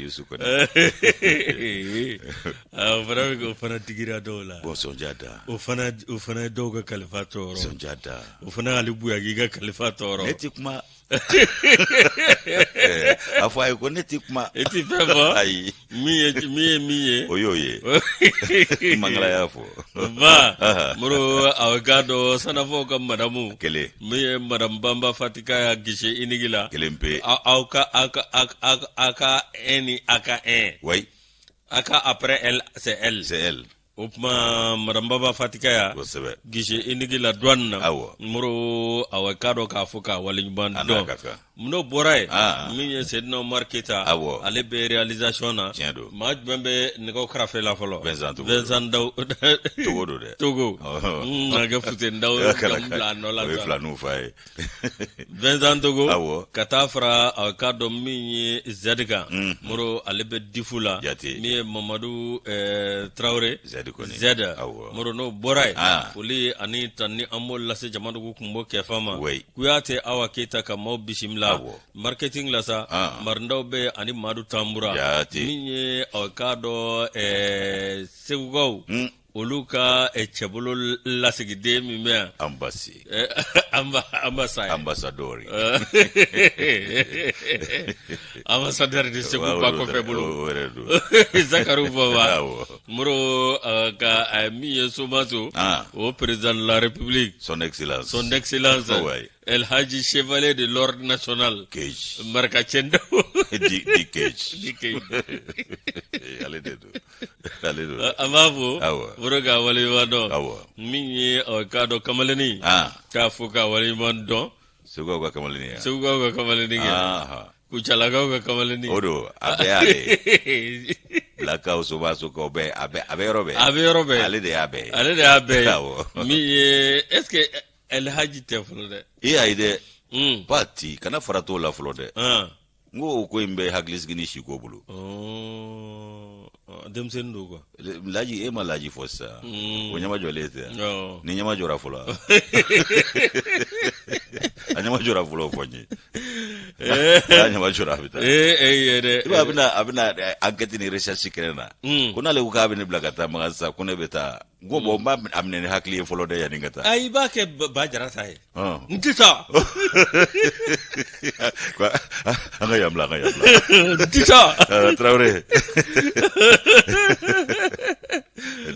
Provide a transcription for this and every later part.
Yusu kɔni o fana bɛ o fana digira dɔw la bon sonja da o fana ye dɔw ka kalifa tɔɔrɔ. Sonja da. O fana y'ale Buyaki ka kalifa tɔɔrɔ. Ne ti kuma, a fɔ a ye ko ne ti kuma. E ti fɛn fɔ. Ayi. Min ye min ye. O y'o ye, Mangala y'a fɔ. Ba Moro, a k'a dɔn sanafɔw ka madamu Kelen. min ye madame Banba Fatika ya guichet unique la. Kelen pe. Aw ka aw ka un ni a ka un. A ka après elle, c'est elle. C'est elle. O tuma madame Baba Fatika ya guichet unique la douane na. Moro, aw k'a dɔn k'a fɔ k'a waleɲuman A n'a dɔn. ka kan. N'o bɔra yen, min ye Seydina Umar Keyita, ale bɛ réalisation na. Tiɲɛ don. Maa jumɛn bɛ nɛgɛw karafe la fɔlɔ? Vincent Togo. Vincent Daw. Togo don dɛ. Togo. Na kɛ Fuseni Daw jamu bila a nɔ la O ye sa. Filaninw fa ye. Vincent Togo. Ka taa fara a k'a dɔn min ye Z kan, Moro, ale bɛ difu la. Jate. Min ye Mamadu Tarawele. Z kɔni. Z. Moro, n'o bɔra yen, foli ani tanni an b'o lase Jamadugu kunbo kɛfa ma. Kuyate Awa Keyita ka maaw bisimila marketing la sa. Marindaw bɛ ani Madu Tanbura. Min ye a k'a dɔn Segukaw, olu ka cɛbolo lasigiden min bɛ yan. Ambasi. Ambasa ye. Ambassadeur. Ambassadeur de Segu ba kɔfɛ bolo. O yɛrɛ don. Zakari Baba. Moro, ka min ye Somaso, o président de la République, Son Excellence. Son Excellence El Hadji Chevalier de l'Ordre national Cage. Marka Cendo. Di di Cage. Di Cage. Ale de don, ale don. An b'a fo. Moro, k'a waleɲuman dɔn. Min ye k'a dɔn kamalennin, k'a fo k'a waleɲuman dɔn. Segukaw ka kamalennin ya. Segukaw ka kamalennin kɛ, Kucalakaw ka kamalennin. O don, a bɛɛ y'ale ye. Bilakaw, Somasokaw bɛɛ, a bɛ yɔrɔ bɛɛ. A bɛ yɔrɔ bɛɛ. Ale de y'a bɛɛ ye. Ale de y'a bɛɛ ye. Min ye, est ce que El Hadji tɛ fɔlɔ dɛ? E y'a ye dɛ. Pati kana fara t'o la fɔlɔ dɛ. N ko o ko in bɛ hakilisigi ni siko bolo. Denmisɛnnin don quoi. Laji, e ma laji fɔ sisan? O ɲɛmajɔlen tɛ? Ni ɲɛma jɔra fɔlɔ, a ɲɛma jɔra fɔlɔ, fɔ n ye. A ɲɛma jɔra, a bɛ taa. Ee ee dɛ. I b'a ye, a bɛna enquête ni recherche kɛ ne na. Ko n'ale ko k'a bɛ ne bila ka taa Makan sisan, ko ne bɛ taa. N ko bon, n b'a a minɛ ni hakili ye fɔlɔ dɛ, yanni n ka taa. Ayi, i b'a kɛ Ba Jara ta ye. N tɛ taa. An ka yan bila, an ka yan bila. N tɛ taa. Tarawele.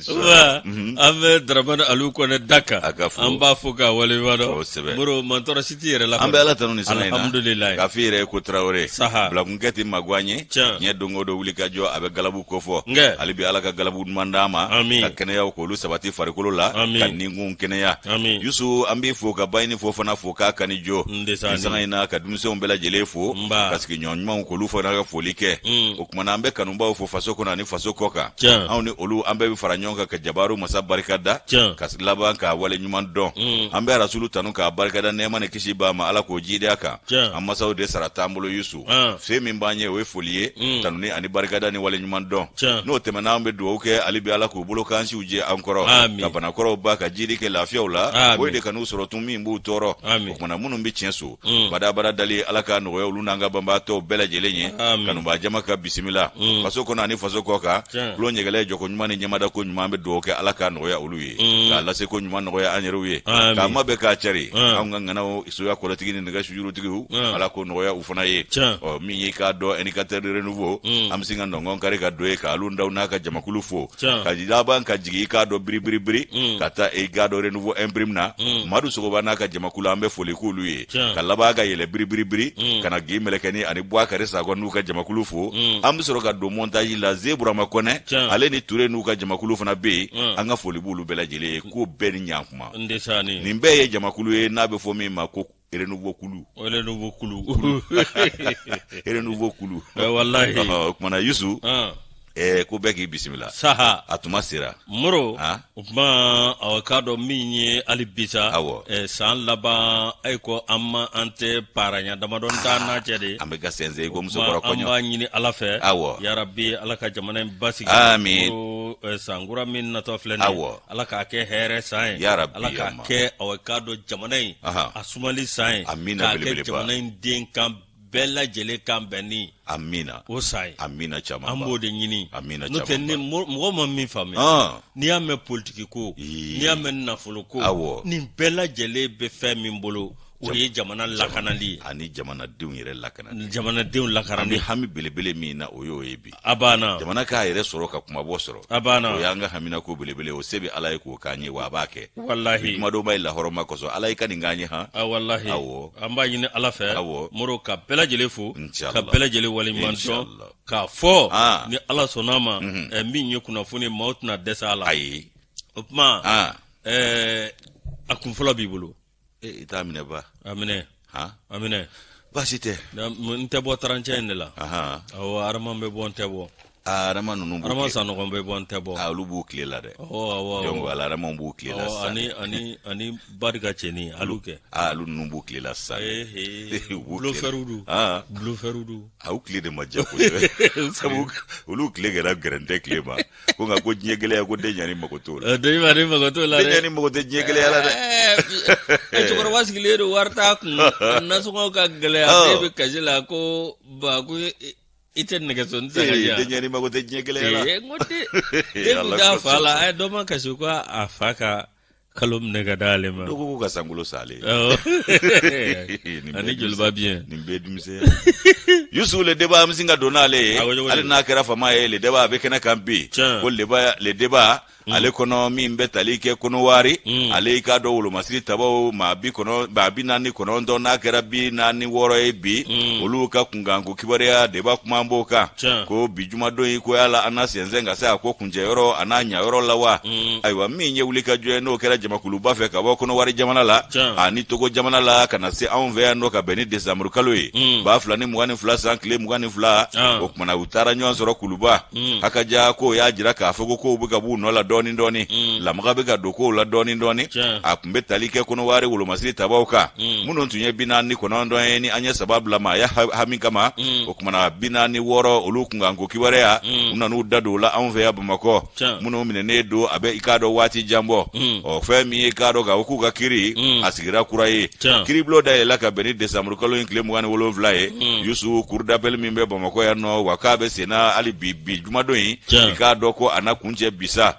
Wa an bɛ Daramani Aliyu Kɔnɛ da kan. A ka fo. An b'a fo k'a waleɲuman dɔn. Kosɛbɛ. Moro, mantɔrɔ si t'i yɛrɛ la. An bɛ Ala tanu ni sanga in na. Alhamdulilayi. K'a f'i yɛrɛ ye ko Tarawele. Saha. Bilakunkɛ tɛ mago an ye. Tiɲɛ. Diɲɛ don o don wuli ka jɔ, a bɛ galabu kofɔ. Nkɛ. Hali bi Ala ka galabu ɲuman d'an ma. Amin. Ka kɛnɛyaw k'olu sabati farikolo la. Amin. Ka ninkun kɛnɛya. Amin. Yusu, an b'i fo ka Bayini fo fana, fo k'a kani jo. N de sa Ni sanga in na, ka denmisɛnw bɛɛ lajɛlen fo. Nba. Ka sigiɲɔgɔn ɲumanw k'olu fana ka foli kɛ. O kumana an bɛ kanubaw fo faso kɔnɔ ani faso kɔ kan. Tiɲɛ. Anw ni olu, an bɛɛ bɛ fara ɲɔgɔn kan ka jabaru masa barika da. Tiɲɛ. Ka laban k'a wale ɲuman dɔn. An bɛ Rasulu tanu k'a barikada, nɛɛma ni kisi b'a ma, Ala k'o jidi a kan. Tiɲɛ. An masaw de sara t'an bolo, Yusu. Se min b'an ye, o ye foli ye, tanuni ani barikada ni wale ɲuman dɔn. Tiɲɛ. N'o tɛmɛna, an bɛ dugawu kɛ hali bi, Ala k'u bolo kansiw jɛ an kɔrɔ. Amin. Ka banakɔrɔw ba ka jidi kɛ lafiyaw la. Amin. O de ka n'u sɔrɔ tun min b'u tɔɔrɔ. Amin. O kumana minnu bɛ tiɲɛ so badabada dali, Ala ka nɔgɔya olu n'an ka banbaatɔw bɛɛ lajɛlen ye. Amin. Kanubaa jama ka bisimila faso kɔnɔ ani faso kɔ kan. Tiɲɛ. Tulon ɲɛgɛlɛ jɔko ɲuman ni ɲɛmada ko ɲuman, an bɛ dugawu kɛ, Ala ka nɔgɔya olu ye, k'a lase ko ɲuman nɔgɔya an yɛrɛw ye. Amin. K'a ma bɛɛ k'a cari. Anw ka ŋanaw soya kɔlɔtigi ni nɛgɛ sujurutigiw, Ala k'o nɔgɔya u fana ye. Tiɲɛ. Ɔ min ye k'a dɔn indicateur de renouveau, an bɛ sin ka nɔngɔn kari ka don ye ka alu ndaw n'a ka jamakulu fo. Tiɲɛ. Ka laban ka jigin i k'a dɔn biribiribiri ka taa i k'a dɔn renouveau imprime na, Madu Sogoba n'a ka jamakulu, an bɛ foli k'olu ye. Tiɲɛ. Ka laban ka yɛlɛ biribiribiri ka na Gi Mɛlɛkɛni ani Buwakari Sakɔ n'u ka jamakulu fo. An bɛ sɔrɔ ka don montage la, Zeburama Kɔnɛ, Tiɲɛ. ale ni Ture n'u ka jamakulu fana bɛ yen. An ka foli b'olu bɛɛ lajɛlen ye, ko bɛɛ ni ɲankuma. N de sa ni. Nin bɛɛ ye jamakulu ye n'a bɛ fɔ min ma ko renouveau kulu. Renouveau kulu. Renouveau kulu. Wallahi. O kumana Yusu, ko bɛɛ k'i bisimila. Saha. A tuma sera. Moro, Ah. o tuma a k'a dɔn min ye hali bisa, san laban e ko an ma an tɛ paranya damadɔ t'an n'a cɛ de. An bɛ ka sɛnsɛn i ko O musokɔrɔ tuma an kɔɲɔ. b'a ɲini Ala fɛ, yarabi Ala ka jamana in basigi. Amin. Moro, sankura min natɔ filɛ nin ye, Ala k'a kɛ hɛrɛ san ye. Yarabi, Ala k'a ama. kɛ, awa, k'a dɔn jamana in a sumali san ye. Amina, K'a kɛ belebeleba. jamana in den kan Bɛɛ lajɛlen kan bɛn ni amina o san ye. Amina caman An b'o de ɲini. Amina. N'o tɛ, ni mɔgɔ ma min faamuya, n'i y'a mɛn politiki ko, n'i y'a mɛn nafolo ko, nin bɛɛ lajɛlen bɛ fɛn min bolo, o ye jamana lakanali ye. Ani jamanadenw yɛrɛ lakana. Jamanadenw lakanali. An bɛ hami belebele min na, o y'o ye bi. A banna. Jamana k'a yɛrɛ sɔrɔ ka kumabɔ sɔrɔ. A banna. O y'an ka haminako belebele. O se bɛ Ala ye k'o k'an ye, wa a b'a kɛ. Walahi. Kumadonba ye lahɔrɔma kosɔn, Ala i ka nin k'an ye han. A walahi. Awɔ. An b'a ɲini Ala fɛ. Awɔ. Moro, ka bɛɛ lajɛlen fo. Inshallah. Ka bɛɛ lajɛlen waleɲuman dɔn. Inshallah. K'a fɔ Ah. ni Ala sɔnna a ma, min ye kunnafoni, maaw tɛna dɛsɛ a la. Ayi. O tuma, a kun fɔlɔ b'i bolo. E, i t'a minɛ ba. A minɛ. Han. A minɛ. Baasi tɛ. N tɛ bɔ tarancɛ in de la. Awɔ, Arama bɛ bɔ, n tɛ bɔ. Aa, Arama ninnu b'u Arama tile- Sanɔgɔ bɛ bɔ, n tɛ bɔ. Aa, olu b'u tile la dɛ. Awɔ. Donc ala, Aramaw b'u tile la Awɔ, sisan. ani barika cɛnin alu kɛ. Aa, olu ninnu b'u tile la sisan. Ee, U b'u tile la. bulofɛriw don. Bulofɛriw don. A, u tile de ma diya kosɛbɛ, sabu olu tile kɛra gɛrɛntɛ tile ma ko, nka ko diɲɛ gɛlɛya ko den ɲani mago t'o la. Den ɲani mago t'o la Den dɛ. ɲani mago tɛ diɲɛ gɛlɛya la dɛ. Ɛɛ, cɛkɔrɔba sigilen don, wari t'a kun, nasɔngɔ ka gɛlɛya, den bɛ kasi la ko ba ko i tɛ nɛgɛso san ka di yan. Den ɲani mago tɛ diɲɛ gɛlɛya la. Ee, n ko den den kun t'a fa la, a ye dɔ ma kasi ko a fa ka kalo minɛ ka d'ale ma. Dɔw ko k'u ka sankolo salen. Awɔ. Nin Ani bɛɛ joliba biɲɛ. Nin bɛɛ denmisɛnya. Yusu, le débat, an bɛ sin ka don n'ale ye. Awɔ, cogo di? Hali n'a kɛra fama ye, le débat a bɛ kɛnɛ kan bi. Tiɲɛ. Ko le débat ale kɔnɔ, min bɛ tali kɛ Kɔnɔwari, ale i k'a dɔn wolomasiri tabaw maa bi kɔnɔ maa 49, n'a kɛra 46 ye bi, olu ka kunkanko kibaruya débat kuma b'o kan. Ko bi jumadon in, ko yala an na sɛnsɛn ka se a ko kuncɛyɔrɔ a n'a ɲayɔrɔ la wa? Ayiwa, min ye wulikajɔ ye, n'o kɛra jamakuluba fɛ ka bɔ Kɔnɔwari jamana la ani Togo jamana la ka na se anw fɛ yan nɔ ka bɛn ni desanburu kalo ye 2022 san tile 22. O kumana, u taara ɲɔgɔn sɔrɔ Kuluba. Hakaja, ko y'a jira k'a fɔ ko kow bɛ ka b'u nɔ la dɔɔni dɔɔni, lamaga bɛ ka don kow la dɔɔni dɔɔni. A tun bɛ tali kɛ Kɔnɔwari wolomasiri tabaw kan, minnu tun ye 49 ye, ni an ye saba bila maaya hami kama. O kumana, 46 olu kunkanko kibaruya, u nan'u da don o la anw fɛ yan Bamakɔ. Minnu minɛnen don, a bɛ i k'a dɔn waati jan bɔ. Ɔ, fɛn min ye, i k'a dɔn k'a fɔ k'u ka kiri a sigira kura ye, kiribulon dayɛlɛla ka bɛn ni desanburu kalo in tile 27 ye. Yusu, cour d'appel min bɛ Bamakɔ yan nɔ, wa k'a bɛ senna hali bi, bi jumadon in, i k'a dɔn ko a na kuncɛ bi sa.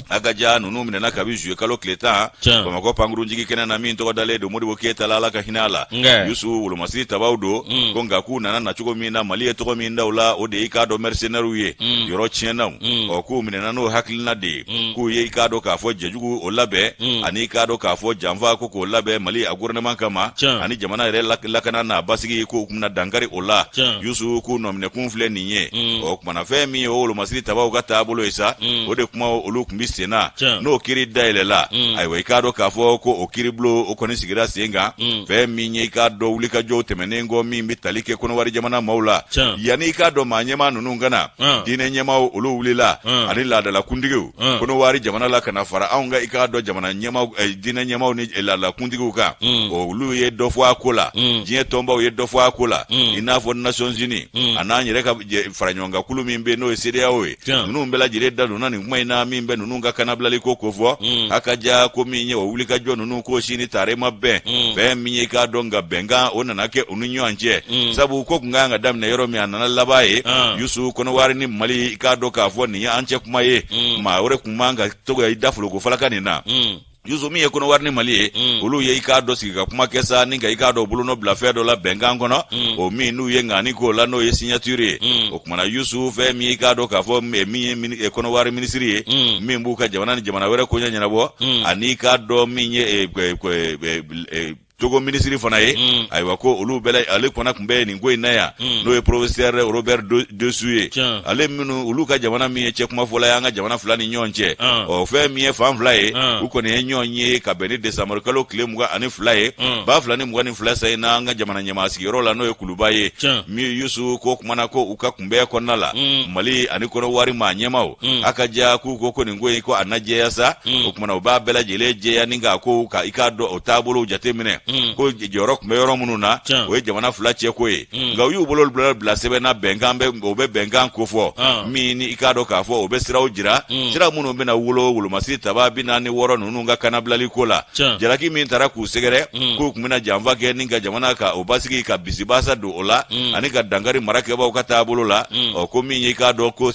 Hakaja, ninnu minɛna kabi zuye kalo tile 10 Bamakɔ pankurunjigi kɛnɛ na min tɔgɔ dalen don Modibo Keyita la, Ala ka hinɛ a la. Yusu, wolomasiri tabaw don ko, nka k'u nana na cogo min na, Mali ye tɔgɔ min da u la, o de ye i k'a dɔn mercenaires ye, yɔrɔ tiɲɛnaw. Ɔ, k'u minɛna n'o hakilina de ye, k'u ye i k'a dɔn k'a fɔ jɛjugu o labɛn, ani i k'a dɔn k'a fɔ janfa ko k'o labɛn Mali a gouvernement kama, ani jamana yɛrɛ lakana n'a basigi, k'u tun bɛna dankari o la. Yusu, k'u nɔminɛkun filɛ nin ye. Ɔ kumana, fɛn min ye o wolomasiri tabaw ka taabolo ye sa, o de kuma olu tun bɛ sen na. N'o kiri dayɛlɛla, ayiwa, i k'a dɔn k'a fɔ ko o kiribulon o kɔni sigira sen kan. Fɛn min ye i k'a dɔn wulikajɔw tɛmɛnen kɔ min bɛ tali kɛ Kɔnɔwari jamana maaw la, yanni i k'a dɔn maa ɲɛmaa ninnu ka na, diinɛ ɲɛmaaw olu wulila ani laadalakuntigiw Kɔnɔwari jamana la ka na fara anw ka i k'a dɔn jamana ɲɛmaaw, diinɛ ɲɛmaaw ni laadalakuntigiw kan. Olu ye dɔ fɔ a ko la, diɲɛ tɔnbaw ye dɔ fɔ a ko la, i n'a fɔ Nations Unies a n'an yɛrɛ ka faraɲɔgɔnkan kulu min bɛ yen, n'o ye CEDEAO ye. Ninnu bɛɛ lajɛlen da donna nin kuma in na min bɛ ninnu ka kanabilali ko kofɔ. Hakaja, ko min ye o wulikajɔ ninnu, ko si ni tare ma bɛn. Fɛn min ye i k'a dɔn nka bɛnkan o nana kɛ u ni ɲɔgɔn cɛ, sabu ko tun kan ka daminɛ yɔrɔ min, a nana laban ye. Yusu, Kɔnɔwari ni Mali, i k'a dɔn k'a fɔ nin ye an cɛ kuma ye, maa wɛrɛ tun man ka to ka i da foloko falaka nin na. Yusu, min ye Kɔnɔwari ni Mali ye, olu ye i k'a dɔn sigi ka kuma kɛ sa, ni ka i k'a dɔn bolonɔ bila fɛn dɔ la bɛnkan kɔnɔ, o min n'u ye ŋani k'o la, n'o ye signature ye. O kumana, Yusu, fɛn min i k'a dɔn k'a fɔ min ye Kɔnɔwari minisiri ye, min b'u ka jamana ni jamana wɛrɛ koɲɛ ɲɛnabɔ, ani i k'a dɔn min ye Togo minisiri fana ye, ayiwa, ko olu bɛɛ ale fana tun bɛ nin ko in na yan, n'o ye professeur Robert Dossou ye. Ale minnu olu ka jamana min ye cɛkumafɔla ye an ka jamana fila ni ɲɔgɔn cɛ. Ɔ, fɛn min ye fan fila ye, u kɔni ye ɲɔgɔn ye ka bɛn ni desanburu kalo tile 22 ye 2022 san in na, an ka jamana ɲɛmaa sigiyɔrɔ la, n'o ye Kuluba ye. Min Yusu, ko kumana ko u ka kunbɛn kɔnɔna la, Mali ani Kɔnɔwari maa ɲɛmaaw, a ka diya k'u ko ko nin ko in ko a na jɛya sa. O kumana, u b'a bɛɛ lajɛlen jɛya ni k'a ko ka i k'a dɔn o taabolow jateminɛ. Ko jɔyɔrɔ tun bɛ yɔrɔ minnu na, o ye jamana fila cɛ ko ye. Nka u y'u bolo bila sɛbɛn na, bɛnkan bɛ, o bɛ bɛnkan kofɔ min ni i k'a dɔn k'a fɔ o bɛ siraw jira, sira minnu bɛna wolo wolomasiri taba 46 ninnu ka kanabilali ko la. Jalaki min taara k'u sɛgɛrɛ k'u tun bɛna janfa kɛ ni ka jamana ka o basigi ka bisibasa don o la ani ka dankari marakɛbaaw ka taabolo la. Ɔ, ko min ye i k'a dɔn ko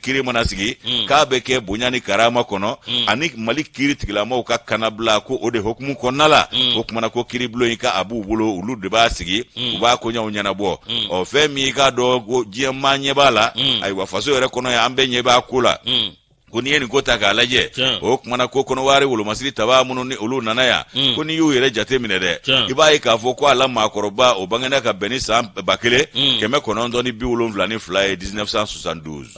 kiri mana sigi, k'a bɛ kɛ bonya ni karama kɔnɔ ani Mali kiri tigilamaw ka kanabila, ko o de hukumu kɔnɔna la, o kumana ko kiribulon in ka a b'u bolo, olu de b'a sigi, u b'a koɲɛw ɲɛnabɔ. Ɔ, fɛn min i k'a dɔn ko diɲɛ maa ɲɛ b'a la, ayiwa, faso yɛrɛ kɔnɔ yan, an bɛɛ ɲɛ b'a ko la. Ko n'i ye nin ko ta k'a lajɛ, o kumana ko Kɔnɔwari wolomasiri taba minnu ni olu nana yan, ko n'i y'u yɛrɛ jate minɛ dɛ, i b'a ye k'a fɔ ko a la maakɔrɔba, o bangena ka bɛn ni san 1972 ye, 1972.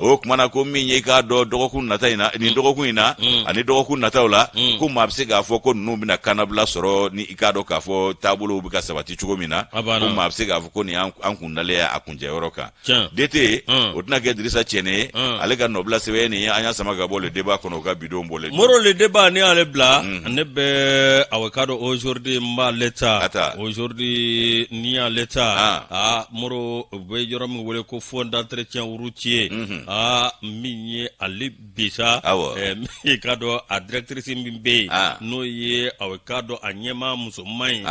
O kumana ko min ye i k'a dɔn dɔgɔkun nata in na, nin dɔgɔkun in na ani dɔgɔkun nataw la, ko maa bɛ se k'a fɔ ko ninnu bɛna kannabila sɔrɔ ni i k'a dɔn k'a fɔ taabolow bɛ ka sabati cogo min na, ko maa bɛ se k'a fɔ ko nin y'an kun dalen ye a kuncɛyɔrɔ kan. DT, o tɛna kɛ Dirisa Cɛnɛ ye, ale ka nɔbila sɛbɛn nin ye, an y'a sama ka bɔ Le Débat kɔnɔ, u ka bidon bɔlen. Moro, Le Débat ni y'ale bila, ne bɛ awa k'a dɔn Aujourd'hui n b'ale ta. Aujourd'hui ni y'ale ta, aa Moro, u bɛ yɔrɔ min wele ko Fonds d'entretien routier, aa min ye ale bi sa, i k'a dɔn a directrice min bɛ yen, n'o ye awa k'a dɔn a ɲɛmaa musoman ye,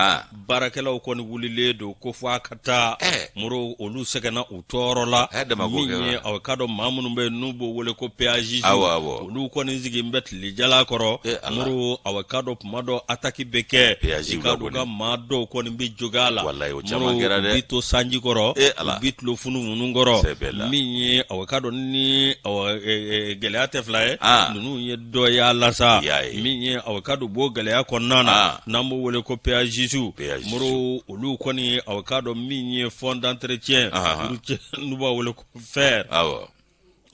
baarakɛlaw kɔni wulilen don ko fo a ka taa. Moro, olu sɛgɛnna u tɔɔrɔ la. Min ye awa k'a dɔn maa minnu bɛ yen n'u b'o wele ko péagiste, olu kɔni sigi bɛ tilejala kɔrɔ. Moro, awa k'a dɔn tuma dɔ attaque bɛ kɛ, i k'a dɔn ka maa dɔw kɔni bɛ jogin a la. Moro, u bi to sanji kɔrɔ, u bi tulo funufunu kɔrɔ. Min ye awa k'a dɔn ni gɛlɛya tɛ fila ye, ninnu ye dɔ y'a la sa. Min ye awa k'a dɔn b'o gɛlɛya kɔnɔna na, n'an b'o wele ko péagiste, Moro, olu kɔni awa k'a dɔn min ye Fonds d'entretien routier, n'u b'a wele ko FER.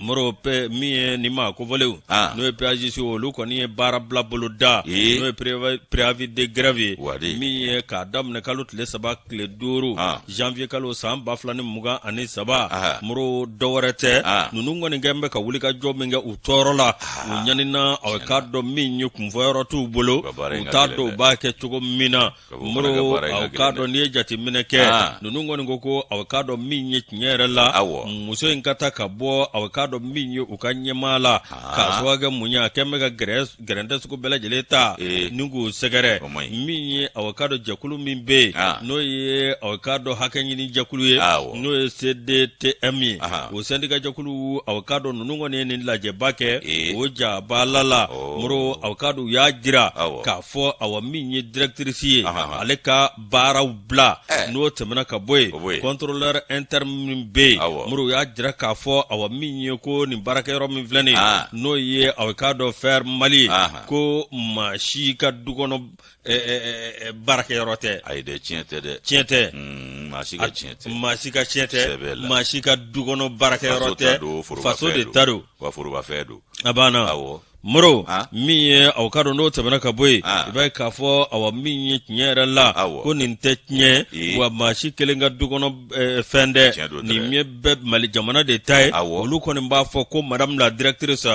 Moro, min ye nin maa kofɔlenw, n'o ye péagiste, olu kɔni ye baara bila bolo da, n'o ye préavis de grève ye, min ye k'a daminɛ kalo tile 3 tile 5 janvier kalo san 2023. Moro, dɔ wɛrɛ tɛ, ninnu kɔni kɛn bɛ ka wuli ka jɔ min kɛ u tɔɔrɔ la, u ɲanina, awa k'a dɔn min ye kunfɔyɔrɔ t'u bolo, u t'a dɔn u b'a kɛ cogo min na. Moro, aw k'a dɔn n'i ye jateminɛ kɛ, ninnu kɔni ko ko aw k'a dɔn min ye tiɲɛ yɛrɛ la, muso in ka taa ka bɔ aw k'a dɔn min ye u ka ɲɛmaa la, k'a sababu kɛ mun ye, a kɛn bɛ ka gɛrɛntɛ sugu bɛɛ lajɛlen ta ni k'u sɛgɛrɛ. Min ye aw k'a dɔn jɛkulu min bɛ yen, n'o ye aw k'a dɔn hakɛ ɲini jɛkulu ye, n'o ye CDTM ye, o syndicat jɛkulu, aw k'a dɔn ninnu kɔni ye nin lajɛba kɛ o jabala la. Moro, aw k'a dɔn u y'a jira k'a fɔ awa min ye directrice ye, ale ka baaraw bila. N'o tɛmɛna ka bɔ yen, contrôleur interne min bɛ yen, Moro, y'a jira k'a fɔ awa min ye ko nin baarakɛyɔrɔ min filɛ nin ye, n'o ye aw k'a dɔn FER Mali, ko maa si ka du kɔnɔ baarakɛyɔrɔ tɛ. Ayi dɛ, tiɲɛ tɛ dɛ. Tiɲɛ tɛ. Maa si ka tiɲɛ tɛ. Maa si ka tiɲɛ tɛ, maa si ka du kɔnɔ baarakɛyɔrɔ tɛ, faso de ta don. Wa forobafɛn don. A banna. Moro, min ye aw k'a dɔn n'o tɛmɛna ka bɔ yen, i b'a ye k'a fɔ awa min ye tiɲɛ yɛrɛ la, ko nin tɛ tiɲɛ wa maa si kelen ka du kɔnɔ fɛn tɛ, nin ye bɛɛ Mali jamana de ta ye. Olu kɔni b'a fɔ ko madame la directrice,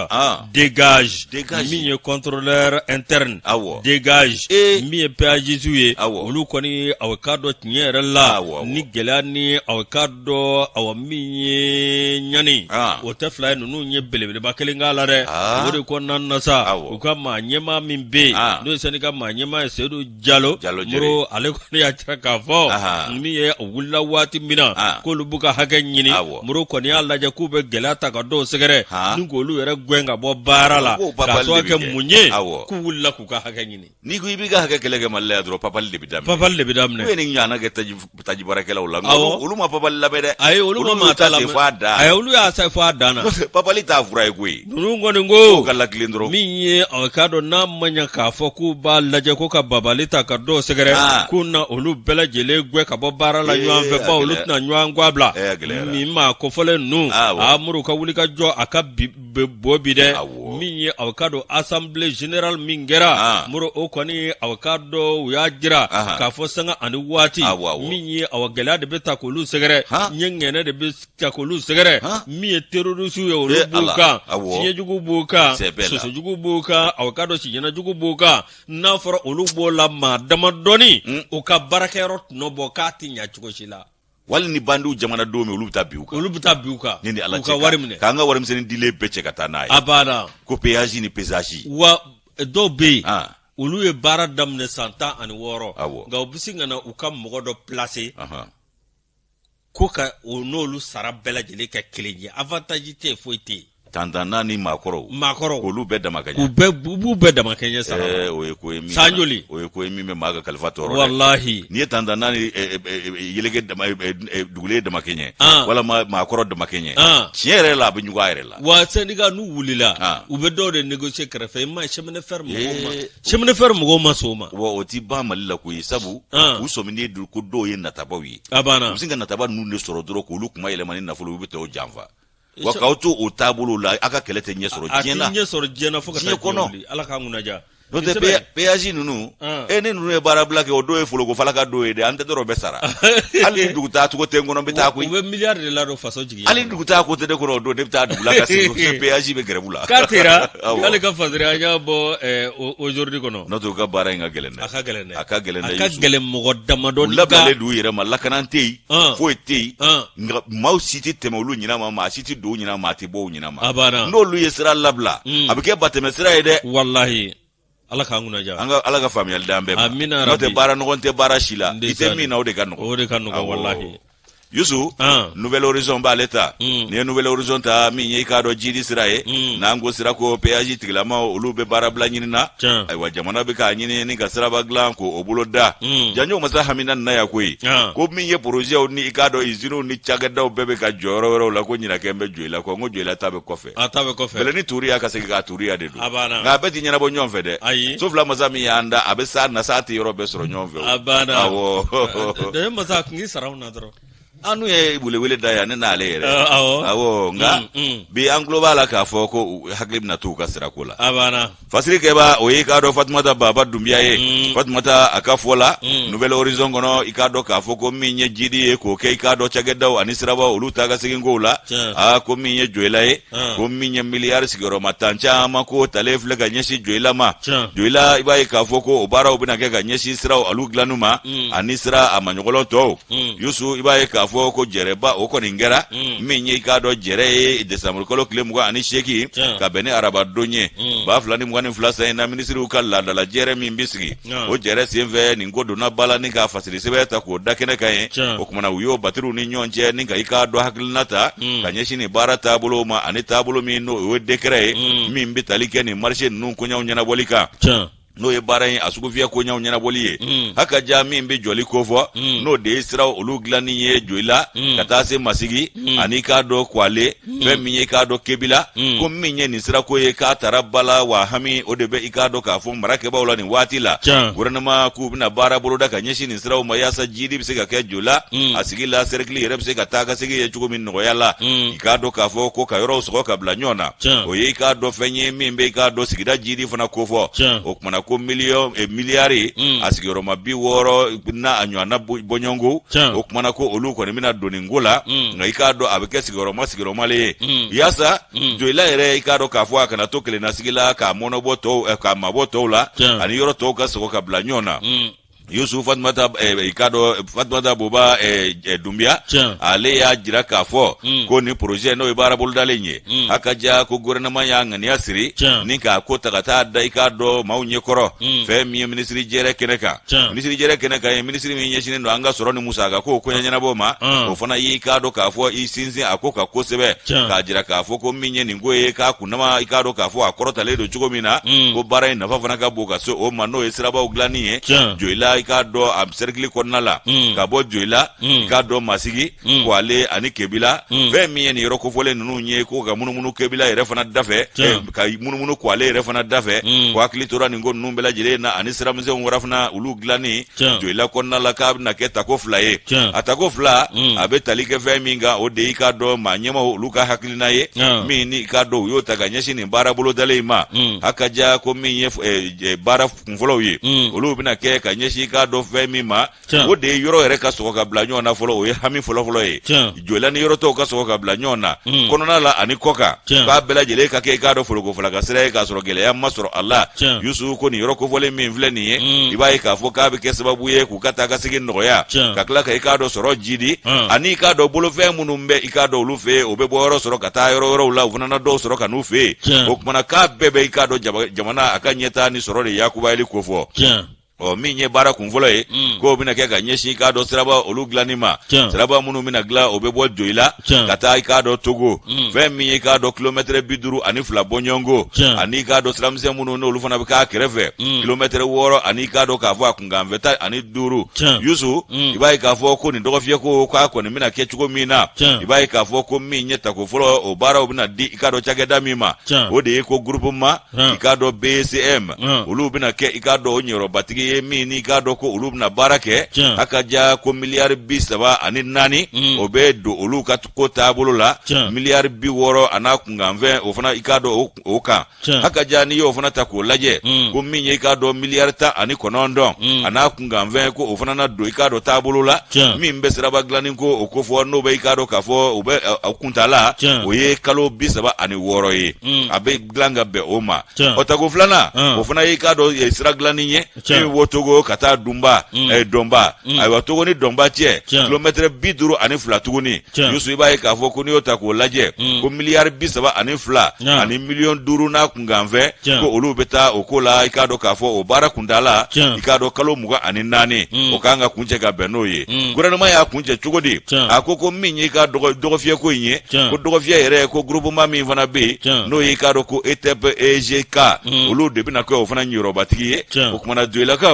dégage. Min ye contrôleur interne, dégage. Min ye péagiste ye, olu kɔni aw k'a dɔn tiɲɛ yɛrɛ la, ni gɛlɛya ni aw k'a dɔn awa min ye ɲani, o tɛ fila ye, ninnu ye belebeleba kelen k'a la dɛ. O de kɔnɔna na sa, u ka maa ɲɛmaa min bɛ yen, n'o ye syndicat maa ɲɛmaa ye, Seyidu Jalo, Moro, ale kɔni y'a jira k'a fɔ min ye u wulila waati min na k'olu b'u ka hakɛ ɲini, Moro kɔni y'a lajɛ k'u bɛ gɛlɛya ta ka dɔw sɛgɛrɛ ni k'olu yɛrɛ gɛn ka bɔ baara la, k'a sababu kɛ mun ye, k'u wulila k'u ka hakɛ ɲini. N'i ko i b'i ka hakɛ kɛlɛ kɛ Mali la yan dɔrɔn, papali de bɛ daminɛ. Papali de bɛ daminɛ. U ye nin ɲɔgɔnna kɛ taji baarakɛlaw la. Awɔ. Olu ma papali lamɛn dɛ. Ayi, olu ma maa ta lamɛn. Fo a dan. Ayi, olu y'a se fo a dan na. Papali t'a fura ye koyi. Ninnu kɔni ko. K'u ka latilen dɔrɔn. Min ye a k'a dɔn n'a ma ɲɛ k'a fɔ k'u b'a lajɛ ko ka babali ta ka dɔw sɛgɛrɛ. K'u na olu bɛɛ lajɛlen gɛn ka bɔ baara la ɲɔgɔn fɛ, bawo olu tɛna ɲɔgɔn gwa bila. Ee, a gɛlɛyara. Nin maa kofɔlen ninnu. Awɔ. A Moro ka wuli ka jɔ a ka bi. bɛ bɔ bi dɛ min ye aw k'a dɔn assemblée générale min kɛra moro o kɔni aw k'a dɔn u y'a jira k'a fɔ sanga ani waati min ye awa gɛlɛya de bɛ ta k'olu sɛgɛrɛ ɲɛ ŋɛnɛ de bɛ ta k'olu sɛgɛrɛ min ye terroristew ye olu b'u kan fiɲɛjugu b'u kan sosojugu b'u kan aw k'a dɔn sijɛnɛjugu b'u kan n'a fɔra olu b'o la maa damadɔni u ka baarakɛyɔrɔ tɔnɔ bɔ k'a tɛ ɲɛ cogo si la wali ni bandiw jamana don min olu bɛ taa bin u kan olu bɛ taa bin u kan ni ala k'u ka wari minɛ k'an ka warimisɛnnin dilen bɛɛ cɛ ka taa n'a ye a banna ko péage ni pesage wa dɔw bɛ yen olu ye baara daminɛ san 16 nka u bɛ sin ka na u ka mɔgɔ dɔ placer ko ka o n'olu sara bɛɛ lajɛlen kɛ kelen ye avantage tɛ yen foyi tɛ yen tantanna ni maakɔrɔw maakɔrɔw k'olu bɛɛ dama kɛɲɛ k'u bɛɛ u b'u bɛɛ dama kɛɲɛ sara la eh, o ye ko ye min san joli o ye ko ye min bɛ maa ka kalifa tɔɔrɔ dɛ walahi n'i ye tantanna ni eh, eh, yeleke dama dugulen dama kɛɲɛ ah. walama maakɔrɔ dama kɛɲɛ ah. tiɲɛ yɛrɛ la a bɛ ɲugun a yɛrɛ la wa syndicat n'u wulila ah. u bɛ dɔw de négocier kɛrɛfɛ i ma ye chemin de fer mɔgɔw ma chemin de fer mɔgɔw ma sɔn o ma wa o ti ban mali la koyi sabu u sɔminen don ko dɔw ye natabaw ye a banna u bɛ sin ka nataba ninnu de sɔrɔ dɔrɔn k'olu kuma yɛlɛma ni nafolo u bɛ tɔw janfa wa k'aw to o taabolo la aw ka kɛlɛ tɛ ɲɛ sɔrɔ diɲɛ na a tɛ ɲɛ sɔrɔ diɲɛ na fo ka taa diɲɛ kɔnɔ wuli ala k'an kunna diya n'o tɛ péage ninnu e ni ninnu ye baarabila kɛ o don ye foloko falaka don ye dɛ an tɛ dɔrɔn bɛ sara hali ni dugutaa cogo tɛ n kɔnɔ n bɛ taa koyi u bɛ miliyari de ladon faso jigi hali ni dugutaa ko tɛ ne kɔnɔ o don ne bɛ taa dugu la ka segin péage bɛ grève la k'a tera k'ale ka fasiri an y'a bɔ aujourd'hui kɔnɔ n'o tɛ u ka baara in ka gɛlɛn dɛ a ka gɛlɛn dɛ a ka gɛlɛn dɛ a ka gɛlɛn mɔgɔ damadɔ u labilalen don u yɛrɛ ma lakana tɛ yen foyi tɛ yen nka maaw si tɛ tɛmɛ olu ɲinama maa si tɛ don u ɲinama maa tɛ bɔ u ɲinama a banna n'olu ye sira labila a bɛ kɛ batɛmɛ sira ye dɛ walahi ala k'an kunna diya an ka ala ka faamuyali d'an bɛɛ ma amina n'o tɛ baara nɔgɔn tɛ baara si la i tɛ min na o de ka nɔgɔn o de ka nɔgɔn walahi Yusu Nouvel Horizon b'ale ta n'i ye Nouvel Horizon ta min ye i k'a dɔn jidi sira ye n'an ko sira ko péage tigilamaw olu bɛ baarabila ɲini na ayiwa jamana bɛ k'a ɲini ni ka siraba dilan k'o bolo da janjo masa hamina na yan koyi ko min ye porozɛw ni i k'a dɔn iziniw ni cakɛdaw bɛɛ bɛ ka jɔ yɔrɔ wɛrɛw la ko ɲinakɛ bɛ Joyila kɔ n ko Joyila ta bɛ kɔfɛ a ta bɛ kɔfɛ bɛlɛni turiya ka segin k'a turiya de don a banna nka a bɛɛ tɛ ɲɛnabɔ ɲɔgɔn fɛ dɛ ayi so fila masa min y'an da a bɛ sa na sa tɛ yɔrɔ bɛɛ sɔrɔ ɲɔgɔn fɛ o. A banna. Awɔ. Dɛmɛ masa a kun k'i sara anw na dɔrɔn An n'u ye welewele da yan ne n'ale yɛrɛ awɔ. Awɔ nka bi an tulo b'a la k'a fɔ ko u hakili bɛna to u ka sirako la a banna Fasiri kɛba o ye i k'a dɔn Fatumata Baba Dunbiya ye mm. Fatumata a ka fɔ la mm. Nouvel Horizon kɔnɔ i k'a dɔn k'a fɔ ko min ye jidi ye k'o kɛ i k'a dɔn cakɛdaw ani sirabaw olu taa ka segin kow la aa ko min ye Joyila ye ah. ko min ye miliyari sigiyɔrɔma tan caman ko talen filɛ ka ɲɛsin Joyila ma Joyila i b'a ye k'a fɔ ko o baaraw bɛna kɛ ka ɲɛsin siraw alu dilanni ma mm. ani sira a maɲɔgɔlɔn tɔw Yusu i b'a ye k'a fɔ ko jɛrɛba o kɔni kɛra min ye i k'a dɔn jɛrɛ ye desanburukalo tile 28 ka bɛn ni arabadon ye 2022 san in na minisiriw ka laadala jɛrɛ min bɛ sigi o jɛrɛ senfɛ nin ko donna ba la ni k'a fasiri sɛbɛn ta k'o da kɛnɛ kan ye o kumana u y'o batiriw ni ɲɔgɔn cɛ ni ka i k'a dɔn hakilina ta ka ɲɛsin nin baara taabolo ma ani taabolo min n'o ye décret ye min bɛ tali kɛ nin marché ninnu koɲɛw ɲɛnabɔli kan n'o ye baara in a sugufiyɛ koɲɛw ɲɛnabɔli ye mm. haka ja min bɛ jɔli kofɔ mm. n'o de ye siraw olu dilanni ye joyila mm. ka taa se masigi ani k'a dɔn kwale fɛn min ye k'a dɔn kebila ko min ye nin sirako ye k'a tara ba la wa hami o de bɛ i k'a dɔn k'a fɔ marakɛbaaw la nin waati la gouvernement k'u bɛna baara boloda ka ɲɛsin nin siraw ma yaasa jidi bɛ se ka kɛ joyila a sigi la sɛrɛkili yɛrɛ bɛ se ka taa ka segin ye cogo min nɔgɔya la i k'a dɔn k'a fɔ ko ka yɔrɔw sɔgɔ ka bila ɲɔgɔn na o ye i k'a dɔn fɛn ye min bɛ i k'a dɔn sigida jidi fana kofɔ o kumana ko miliyɔn eh, miliyari a sigiyɔrɔma 60 n'a a ɲɔgɔnna bɔɲɔgɔnko o kumana ko olu kɔni bɛna don nin ko la nka i k'a dɔn a bɛ kɛ sigiyɔrɔma sigiyɔrɔma le ye yaasa joyila yɛrɛ i k'a dɔn k'a fɔ a kana to kelennasigi la k'a mɔnɔbɔ tɔw eh, k'a mabɔ tɔw la ani yɔrɔ tɔw ka sɔgɔ ka bila ɲɔgɔn na Yusuf Fatumata eh, i k'a dɔn Fatumata Boba eh, eh, Dunbiya ale y'a jira k'a fɔ mm. ko nin projet n'o ye baara bolodalen ye mm. a ka ja ko gouvernement y'a ŋaniya siri ni k'a ko ta ka taa da i k'a dɔn maaw ɲɛkɔrɔ mm. fɛn min ye minisiri jɛrɛ kɛnɛ kan minisiri jɛrɛ kɛnɛ kan ye minisiri min ɲɛsinnen don an ka sɔrɔ ni musaka ko koɲɛ ɲɛnabɔ ma o fana y'i k'a dɔn k'a fɔ i sinsin a ko kan kosɛbɛ k'a jira k'a fɔ ko min ye nin ko ye k'a kunnama i k'a dɔn k'a fɔ a kɔrɔtalen don cogo min na mm. ko baara in nafa fana ka bon ka se o ma n'o ye sirabaw dilanni ye joyila Joyila, i k'a dɔn a sɛrikili kɔnɔna la, ka bɔ Joyila, i k'a dɔn Masigi, Kwale ani Kebila. Fɛn min ye nin yɔrɔ kofɔlen ninnu ye, ko ka munumunu Kebila yɛrɛ fana dafɛ, ka munumunu Kwale yɛrɛ fana dafɛ, ko hakili tora nin ko ninnu bɛɛ lajɛlen na, ani siramisɛnw wɛrɛ fana olu dilanni Joyila kɔnɔna la, k'a bɛna kɛ tako 2 ye. A tako 2, a bɛ tali kɛ fɛn min kan, o de y'i k'a dɔn maa ɲɛmaw olu ka hakilina ye min ni i k'a dɔn u y'o ta ka ɲɛsin nin baara bolodalen in ma. A ka ja ko min ye baara kunfɔlɔw ye, olu bɛna kɛ ka ɲɛsin i k'a dɔn fɛn min ma, o de ye yɔrɔ yɛrɛ ka sɔgɔ ka bila ɲɔgɔn na fɔlɔ. O ye hami fɔlɔfɔlɔ ye. Joyila ni yɔrɔ tɔw ka sɔgɔ ka bila ɲɔgɔn na, kɔnɔna la ani kɔkan, k'a bɛɛ lajɛlen ka kɛ i k'a dɔn folokofalaka sira ye, k'a sɔrɔ gɛlɛya ma sɔrɔ a la. Yusu, ko nin yɔrɔ kofɔlen min filɛ nin ye, i b'a ye k'a fɔ k'a bɛ kɛ sababu ye k'u ka taa ka segin nɔgɔya, ka tila ka i k'a dɔn sɔrɔ jidi, ani i k'a dɔn bolofɛn minnu bɛ i k'a dɔn olu fɛ yen, o bɛ bɔ yɔrɔ sɔrɔ ka taa yɔrɔ wɛrɛw la, u fana na dɔw sɔrɔ ka n'u fɛ yen. O kumana k'a bɛɛ bɛ i k'a dɔn jamana a ka ɲɛtaa ni sɔrɔ de yakubayali kofɔ. Ɔ, min ye baara kunfɔlɔ ye, k'o bɛna kɛ ka ɲɛsin i k'a dɔn siraba olu dilanni ma. Siraba minnu bɛna dilan, o bɛ bɔ Joyila ka taa i k'a dɔn Togo, fɛn min ye i k'a dɔn kilomɛtɛrɛ 52 bɔɲɔgɔnko, ani i k'a dɔn siramisɛn minnu n'olu fana bɛ k'a kɛrɛfɛ, kilomɛtɛrɛ 6 ani i k'a dɔn k'a fɔ a kunkanfɛ 15. Yusu, i b'a ye k'a fɔ ko nin dɔgɔfiyɛ ko k'a kɔni bɛna kɛ cogo min na, i b'a ye k'a fɔ ko min ye tako fɔlɔ, o baaraw bɛna di i k'a dɔn cakɛda min ma, o de ye ko groupement i k'a dɔn BCM, olu bɛna kɛ i k'a dɔn o ɲɛyɔrɔbatigi ye, min n'i k'a dɔn ko olu bɛna baara kɛ. A ka ja ko miliyari 34, o bɛ don olu ka ko taabolo la, miliyari 60 a n'a kunkanfɛn, o fana i k'a dɔn o kan. A ka ja n'i y'o fana ta k'o lajɛ, ko min ye i k'a dɔn miliyari 19, a n'a kunkanfɛn, ko o fana na don i k'a dɔn taabolo la min bɛ siraba dilanni ko o kofɔ, n'o bɛ i k'a dɔn k'a fɔ o bɛ a kuntaala, o ye kalo 36 ye, a bɛ dilan ka bɛn o ma. Ɔ, tako filanan, o fana y'i k'a dɔn sira dilanni ye min bɛ bɔ Togo ka taa Dunba, Dɔnba. Ayiwa, Togo ni Dɔnba cɛ, kilomɛtɛrɛ 52 tuguni. Yusu, i b'a ye k'a fɔ ko n'i y'o ta k'o lajɛ, ko miliyari 32 ani miliyɔn 5 n'a kunkanfɛn, ko olu bɛ taa o ko la. I k'a dɔn k'a fɔ o baara kuntaala, i k'a dɔn kalo 24, o kan ka kuncɛ ka bɛn n'o ye. Gouvernement y'a kuncɛ cogo di? A ko min y'i ka dɔgɔfiyɛ ko in ye, ko dɔgɔfiyɛ yɛrɛ, ko groupement min fana bɛ yen, n'o y'i k'a dɔn ko ETEP EGK, olu de bɛna kɛ o fana ɲɛyɔrɔbatigi ye. O kumana Joyilakaw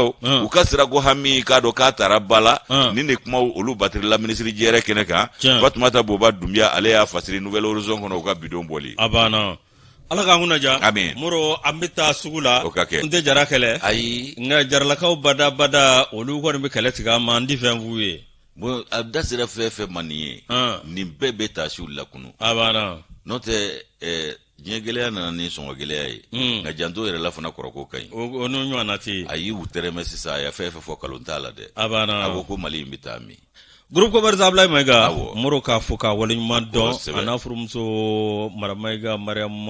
u ka sirako hami, i k'a dɔn k'a taara ba la. Nin de kumaw olu batirila minisiri jɛrɛ kɛnɛ kan. Fatumata Boba Dunbiya, ale y'a fasiri Nouvel Horizon kɔnɔ, u ka bi don bɔli. A banna, Ala k'an kunna diya. Amin. Moro, an bɛ taa sugu la. O ka kɛ. N tɛ jara kɛlɛ. Ayi. Nka jaralakaw bada bada, olu kɔni bɛ kɛlɛ tigɛ an ma, an ti fɛn f'u ye. Bon, a da sera fɛn fɛn ma nin ye, nin bɛɛ bɛ taasiw lakunu. A banna. N'o tɛ, diɲɛ gɛlɛya nana ni sɔngɔ gɛlɛya ye, nka janto yɛrɛ la fana, kɔrɔko ka ɲi. O n'o ɲɔgɔnna tɛ yen. A y'u tɛrɛmɛ sisan, a ye fɛn fɛn fɔ, kalon t'a la dɛ. A banna. A ko ko Mali in bɛ taa min? Groupe Commerce Ablaye Mayiga, Moro k'a fo k'a waleɲuman dɔn, a n'a furumuso Madame Mayiga Mariam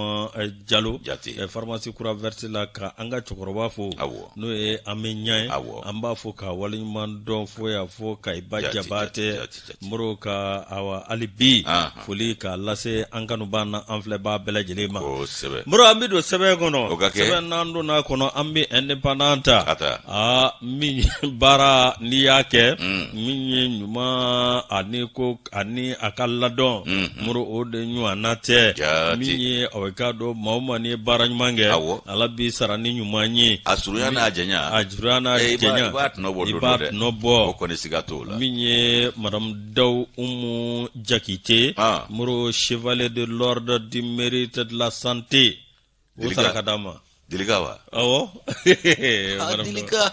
Jalo, pharmacie Croix Verte la, ka an ka cɛkɔrɔba fo, n'o ye an bɛ ɲɛ ye, an b'a fo k'a waleɲuman dɔn fo y'a fɔ Kayiba Jabatɛ. Moro ka awa hali bi foli k'a lase an kanubaa na an filɛbaa bɛɛ lajɛlen ma. Moro, an bɛ don sɛbɛn kɔnɔ. Sɛbɛn n'an donna a kɔnɔ, an bɛ Indépendant ta. Aa, min baara n'i y'a kɛ, min ye ɲuman ani ko ani a ka ladɔn, Moro, o de ɲɔgɔnna tɛ. Min ye aw k'a dɔn, maa o maa n'i ye baara ɲuman kɛ, Ala b'i sara ni ɲuman ye. A surunya n'a janya, a surunya n'a janya, i b'a tɔnɔ bɔ i b'a tɔnɔ bɔ. O kɔni siga t'o la. Min ye Madame Daw Umu Jakite, Moro, chevalier de l'ordre du mérite de la santé, o sara ka d'a ma. Dilika wa? Awɔ. Dilika.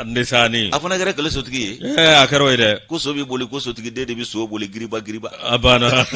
Ndesani. A fana kɛra kɛlɛ sotigi ye. A kɛra o ye dɛ. Ko so bɛ boli, ko sotigi den de bɛ so boli giriba giriba. A banna.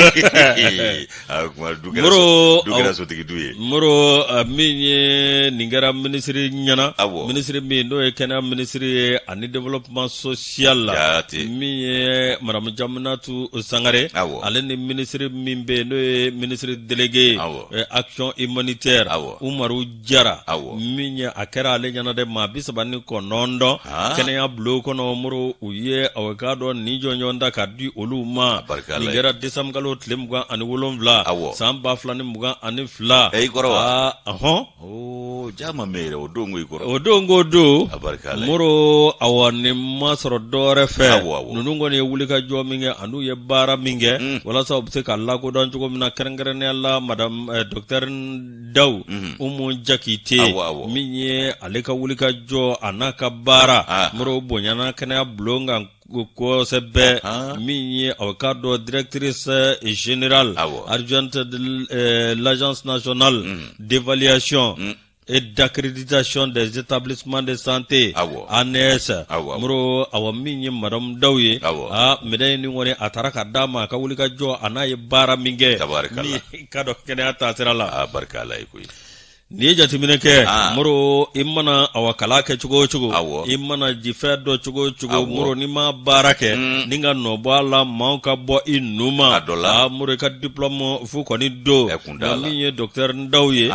A du kɛra, du kɛra sotigi du ye. Moro, min ye nin kɛra minisiri ɲɛna. Awɔ. Minisiri min n'o ye kɛnɛya minisiri ye ani développement social la. Jaati. Min ye Madame Jaminatu Sangare. Awɔ. Ale ni minisiri min bɛ yen n'o ye minisiri délégué ye. Awɔ. Action humanitaire. Awɔ. Umaru Jara. Awɔ. Min ye a kɛra ale ɲɛna dɛ, maa 39 kɛnɛya bulon kɔnɔ, Moro, u ye aw k'a dɔn nin jɔnjɔn ta ka di olu ma. Nin kɛra décembre kalo tile 27, Awɔ. san 2022. I kɔrɔ wa? Ɔhɔn. Ja ma mɛn yɛrɛ, o don ko i kɔrɔ. O don ko don, Moro, awa nin ma sɔrɔ dɔwɛrɛ fɛ. Ninnu kɔni ye wulikajɔ min kɛ an'u ye baara min kɛ walasa u bɛ se ka lakodɔn cogo min na, kɛrɛnkɛrɛnnenya la madame docteur Daw Umu Jakite, min ye ale ka wulikajɔ a n'a ka baara Moro bonyana kɛnɛya bulon kan kosɛbɛ min ye aw k'a dɔn directrice générale adjointe de l'agence nationale d'évaluation et d'accréditation des établissements de santé ANES Moro awa min ye madame Daw ye a médaille nin kɔni a taara ka d'a ma a ka wuli ka jɔ a n'a ye baara min kɛ min k'a dɔn kɛnɛya taasira la. Barika Ala ye koyi. N'i ye jateminɛ kɛ Moro i mana awa kalan kɛ cogo o cogo i mana jifɛ dɔn cogo o cogo Moro n'i ma baara kɛ mm. ni ka nɔ bɔ a la maaw ka bɔ i nu ma a Moro i ka diplôme fu kɔni don nka min ye docteur Ndaw ye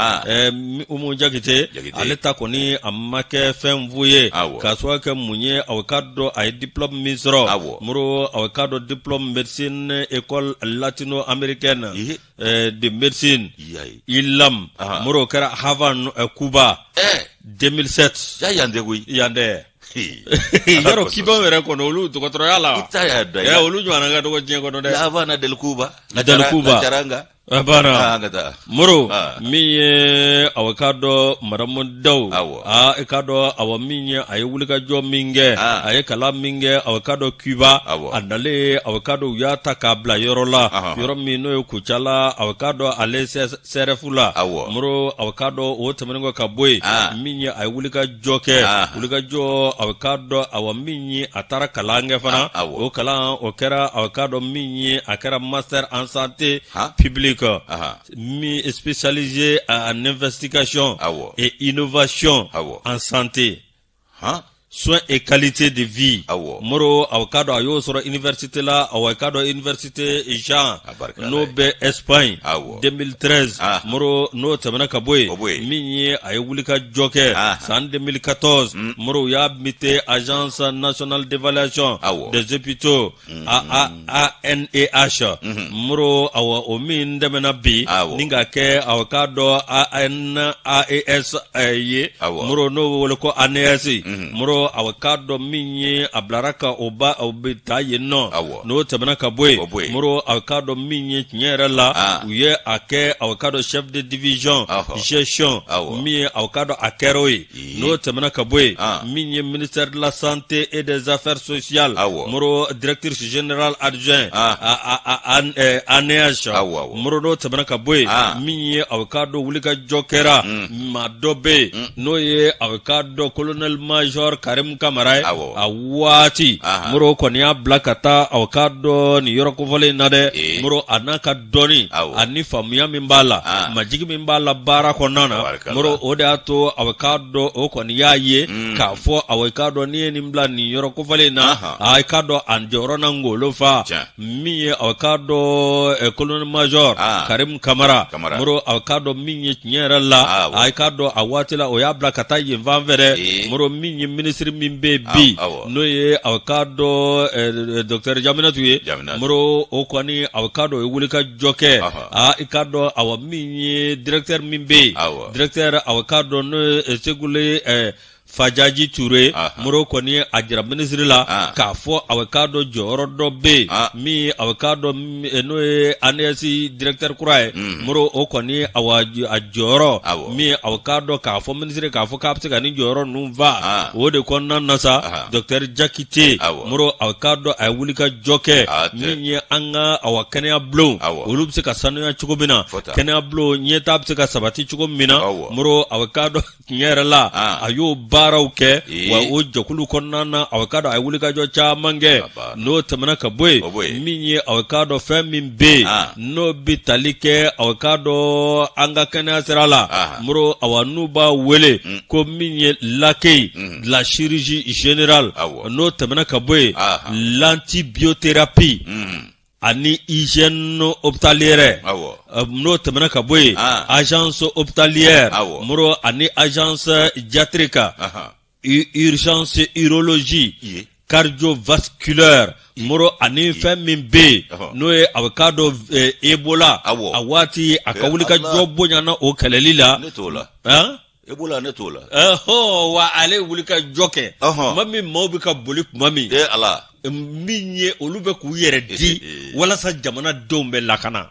Umu Jakite ale ta kɔni a ma kɛ fɛn fu ye k'a sababu kɛ mun ye aw k'a dɔn a ye diplôme min sɔrɔ Moro aw k'a dɔn diplôme médecine école latino-américaine de médecine ILAM Moro o kɛra Havane Cuba 2007 ja yan tɛ koyi yan tɛ yɔrɔ Cubaw yɛrɛ kɔnɔ olu dɔgɔtɔrɔya la olu ɲɔgɔnna ka dɔgɔ diɲɛ kɔnɔ dɛ Havana del Cuba del Cuba a banna Moro min ye aw k'a dɔn madamu Daw aa i k'a dɔn awa min ye a ye wulikajɔ min kɛ a ye kalan min kɛ aw k'a dɔn Cuba a nalen aw k'a dɔn u y'a ta k'a bila yɔrɔ la yɔrɔ min n'o ye Kucala aw k'a dɔn ale CSRéf la Moro aw k'a dɔn o tɛmɛnen kɔ ka bɔ yen min ye a ye wulikajɔ kɛ wulikajɔ aw k'a dɔn awa min ye a taara kalan kɛ fana o kalan o kɛra aw k'a dɔn min ye a kɛra master en santé publique min spécialisé en investigation et innovation en santé soins et qualité de vie Moro aw k'a dɔn a y'o sɔrɔ université la aw k'a dɔn université Jean n'o bɛ Espagne 2013 Moro n'o tɛmɛna ka bɔ yen min ye a ye wulikajɔ kɛ san 2014 Moro u y'a muté agence nationale d'évaluation des hôpitaux ANEH Moro awa o min tɛmɛna bi ni ka kɛ aw k'a dɔn ANAES ye Moro n'o bɛ wele ko ANES Moro aw k'a dɔn min ye a bilara ka o ba o bɛ taa yen nɔ n'o tɛmɛna ka bɔ yen Moro aw k'a dɔn min ye tiɲɛ yɛrɛ la u ye a kɛ aw k'a dɔn chef de division gestion min ye aw k'a dɔn a kɛra o ye n'o tɛmɛna ka bɔ yen min ye ministère de la santé et des affaires sociales Moro directrice générale adjoint ANEH Moro n'o tɛmɛna ka bɔ yen min ye aw k'a dɔn wulikajɔ kɛra maa dɔ bɛ yen n'o ye aw k'a dɔn colonel major Karim Kamara ye a waati Moro kɔni y'a bila ka taa aw k'a dɔn nin yɔrɔ kofɔlen in na dɛ Moro a n'a ka dɔnni ani faamuya min b'a la ah. majigi min b'a la baara kɔnɔna na Moro o de y'a to aw k'a dɔn o kɔni y'a ye mm. k'a fɔ aw k'a dɔn n'i ye nin bila nin yɔrɔ kofɔlen in na a k'a dɔn a jɔyɔrɔ na ngolo fa min ye aw k'a dɔn eh, colonel major ah. Karim Kamara Moro aw k'a dɔn min ye tiɲɛ yɛrɛ la ah, a k'a dɔn a waati la o y'a bila ka taa yen fan fɛ dɛ eh. Moro min ye minisiri min bɛ bi n'o ye aw k'a dɔn eh, docteur Jaminatu ye Moro o kɔni aw k'a dɔn o ye wulikajɔ kɛ aa i k'a dɔn awa min ye directeur min bɛ yen directeur aw k'a dɔn n'o ye Segule Fajaji Ture Moro kɔni a jira minisiri la k'a fɔ aw k'a dɔn jɔyɔrɔ dɔ bɛ yen min aw k'a dɔn n'o ye ANES directeur kura ye Moro o kɔni awa a jɔyɔrɔ min aw k'a dɔn k'a fɔ minisiri k'a fɔ k'a bɛ se ka nin jɔyɔrɔ ninnu fa o de kɔnɔna na sa docteur Jakite Moro aw k'a dɔn a ye wulikajɔ kɛ min ye an ka awa kɛnɛya bulon olu bɛ se ka sanuya cogo min na kɛnɛya bulon ɲɛtaa bɛ se ka sabati cogo min na Moro aw k'a dɔn tiɲɛ yɛrɛ la a y'o baaraw kɛ wa o jɛkulu kɔnɔna na aw k'a dɔn a ye wulikajɔ caman kɛ n'o tɛmɛna ka bɔ yen min ye aw k'a dɔn fɛn min bɛ yen n'o bɛ tali kɛ aw k'a dɔn an ka kɛnɛya sira la Moro awa n'u b'a wele ko min ye l'accueil de la chirurgie générale n'o tɛmɛna ka bɔ yen l'antibiothérapie ani hygiène hospitalière n'o tɛmɛna ka bɔ yen agence hospitalière Moro ani agence gériatrique urgence urologie cardiovasculaire Moro ani fɛn min bɛ yen n'o ye a k'a dɔn Ebola a waati a ka wulikajɔ bonyana o kɛlɛli la Ebola ne t'o la. Ɔhɔ wa ale wulikajɔ kɛ. Tuma min maaw bɛ ka boli tuma min. Ee Ala. Min ye olu bɛ k'u yɛrɛ di walasa jamanadenw bɛ lakana.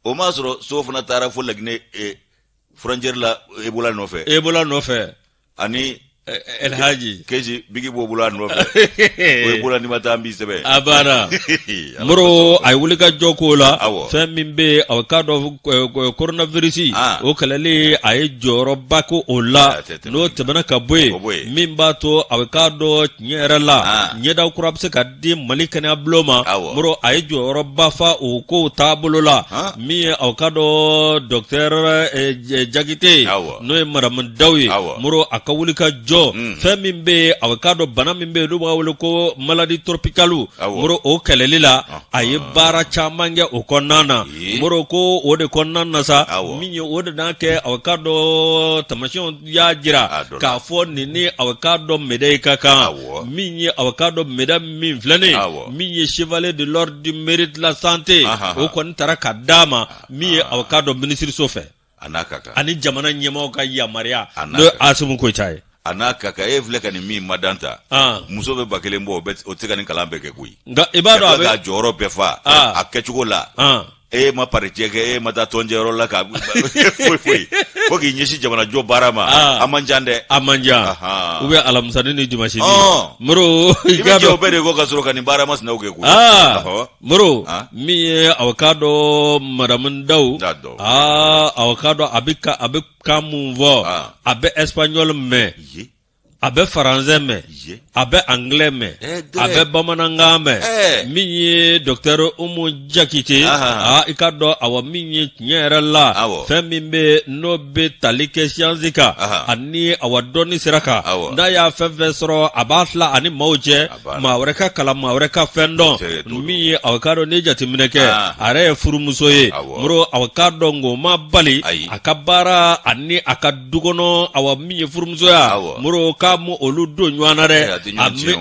O m'a sɔrɔ so fana taara fo Laginɛ frontière la Ebola nɔfɛ. Ebola nɔfɛ. Ani Elhaji Keji biki b'o bolo a nɔfɛ o ye bolo n'i ma taa n b'i sɛbɛn a banna Moro a ye wuli ka jɔ k'o la fɛn min bɛ yen a k'a dɔn coronavirus o kɛlɛli a ye jɔyɔrɔba k'o o la n'o tɛmɛna ka bɔ yen min b'a to a k'a dɔn tiɲɛ yɛrɛ la ɲɛda kura bɛ se ka di Mali kɛnɛya bulon ma Moro a ye jɔyɔrɔba fa o kow taabolo la min ye aw k'a dɔn docteur Jakite n'o ye madamu Daw ye Moro a ka wuli ka jɔ fɛn min bɛ yen a k'a dɔn bana min bɛ yen n'u b'a wele ko maladie tropicale Moro o kɛlɛli la a ye baara caman kɛ o kɔnɔna na Moro ko o de kɔnɔna na sa min ye o de n'a kɛ aw k'a dɔn taamasiyɛnw y'a jira k'a fɔ nin ni aw k'a dɔn médaille ka kan min ye aw k'a dɔn médaille min filɛ nin min ye chevalier de l'ordre du mérite de la santé o kɔni taara ka d'a ma min ye aw k'a dɔn minisiriso fɛ a n'a ka kan ani jamana ɲɛmaaw ka yamaruya n'o ye Asimi Goyita ye a n'a ka kan e filɛ ka nin min madan ta muso bɛ 1000 bɔ o tɛ se ka nin kalan bɛɛ kɛ koyi nka i b'a dɔn a bɛ k'a jɔyɔrɔ bɛɛ fa a kɛcogo la e ma paricɛ kɛ e ma taa tɔnjɛyɔrɔ la ka foyi foyi fo k'i ɲɛsin jamanajɔ baara ma a man jan dɛ a man jan u bɛ alamisani ni dimanche Moro i bɛ jɛ o bɛɛ de kɔ ka sɔrɔ ka nin baara masinaw kɛ koyi Moro min ye aw k'a dɔn madamu Daw aa aw k'a dɔn a bɛ kan mun fɔ a bɛ espagnol mɛn a bɛ faransɛ mɛn a bɛ anglais mɛn a bɛ bamanankan mɛn min ye docteur Umu Jakite aa i k'a dɔn awa min ye tiɲɛ yɛrɛ la fɛn min bɛ n'o bɛ tali kɛ siyansi kan ani awa dɔnni sira kan n'a y'a fɛn fɛn sɔrɔ a b'a tila ani maaw cɛ maa wɛrɛ ka kalan maa wɛrɛ ka fɛn dɔn min ye aw k'a dɔn n'i jateminɛ kɛ a yɛrɛ ye furumuso ye Moro aw k'a dɔn k'o ma bali a ka baara ani a ka du kɔnɔ awa min ye furumusoya Moro k'a ma olu don ɲɔgɔn na dɛ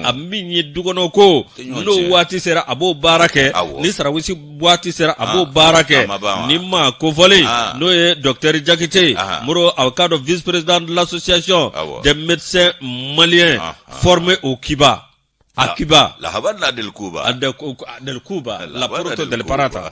a min ye du kɔnɔ ko n'o waati sera a b'o baara kɛ ni sarawusi waati sera a b'o baara kɛ nin maa kofɔlen n'o ye docteur Jakite Moro aw k'a dɔn vice président de l'association des médecins maliens formés au Cuba a Cuba La Havana del Cuba del Cuba la Puerto del Plata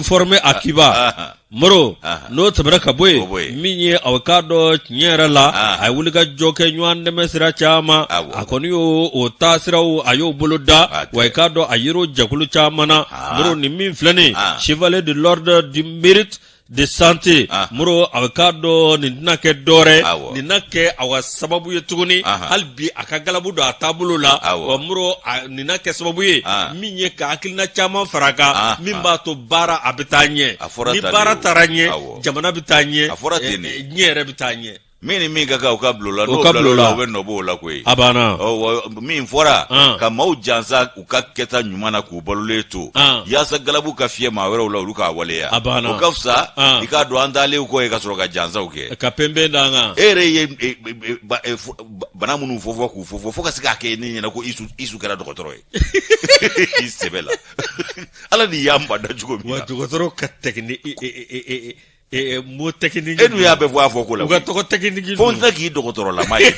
formé à Cuba Moro n'o tɛmɛna ka bɔ yen min ye aw k'a dɔn tiɲɛ yɛrɛ la a ye wuli ka jɔ kɛ ɲɔgɔn dɛmɛ sira caman a kɔni y'o o taasiraw a y'o bolo da wa i k'a dɔn a yer'o jɛkulu caman na Moro nin min filɛ nin chevalier de l'ordre du mérite de santé ah. Moro a k'a dɔn nin tɛna kɛ dɔwɛrɛ nin na kɛ awa sababu ye tuguni ah. hali bi a ka galabu don a taabolo la wa Moro nin na kɛ sababu ye ah. min ye ka hakilina caman fara a kan min b'a to baara a bɛ taa ɲɛ ni baara taara ɲɛ jamana bɛ taa ɲɛ diɲɛ yɛrɛ bɛ taa ɲɛ min ni min ka kan u ka bila o la n'o bila la u bɛ nɔ b'o la koyi a banna min fɔra ka maaw jansa u ka kɛta ɲuman na k'u balolen to yaasa galabu ka fiyɛ maa wɛrɛw la olu k'a waleya a banna o ka fisa i k'a dɔn an taalen kɔ ye ka sɔrɔ ka jansaw kɛ ka pɛnpɛn d'an kan e yɛrɛ ye e, e, e, bana minnu fɔ fɔ k'u fɔ fɔ fo ka se k'a kɛ ne ɲɛna ko Isu kɛra dɔgɔtɔrɔ ye i sɛbɛ la Ala ni y'an ba da cogo min na wa dɔgɔtɔrɔ ka technique mot technique e dun y'a bɛɛ fɔ a fɔ ko la u ka tɔgɔ technique fo n tɛ k'i dɔgɔtɔrɔlama ye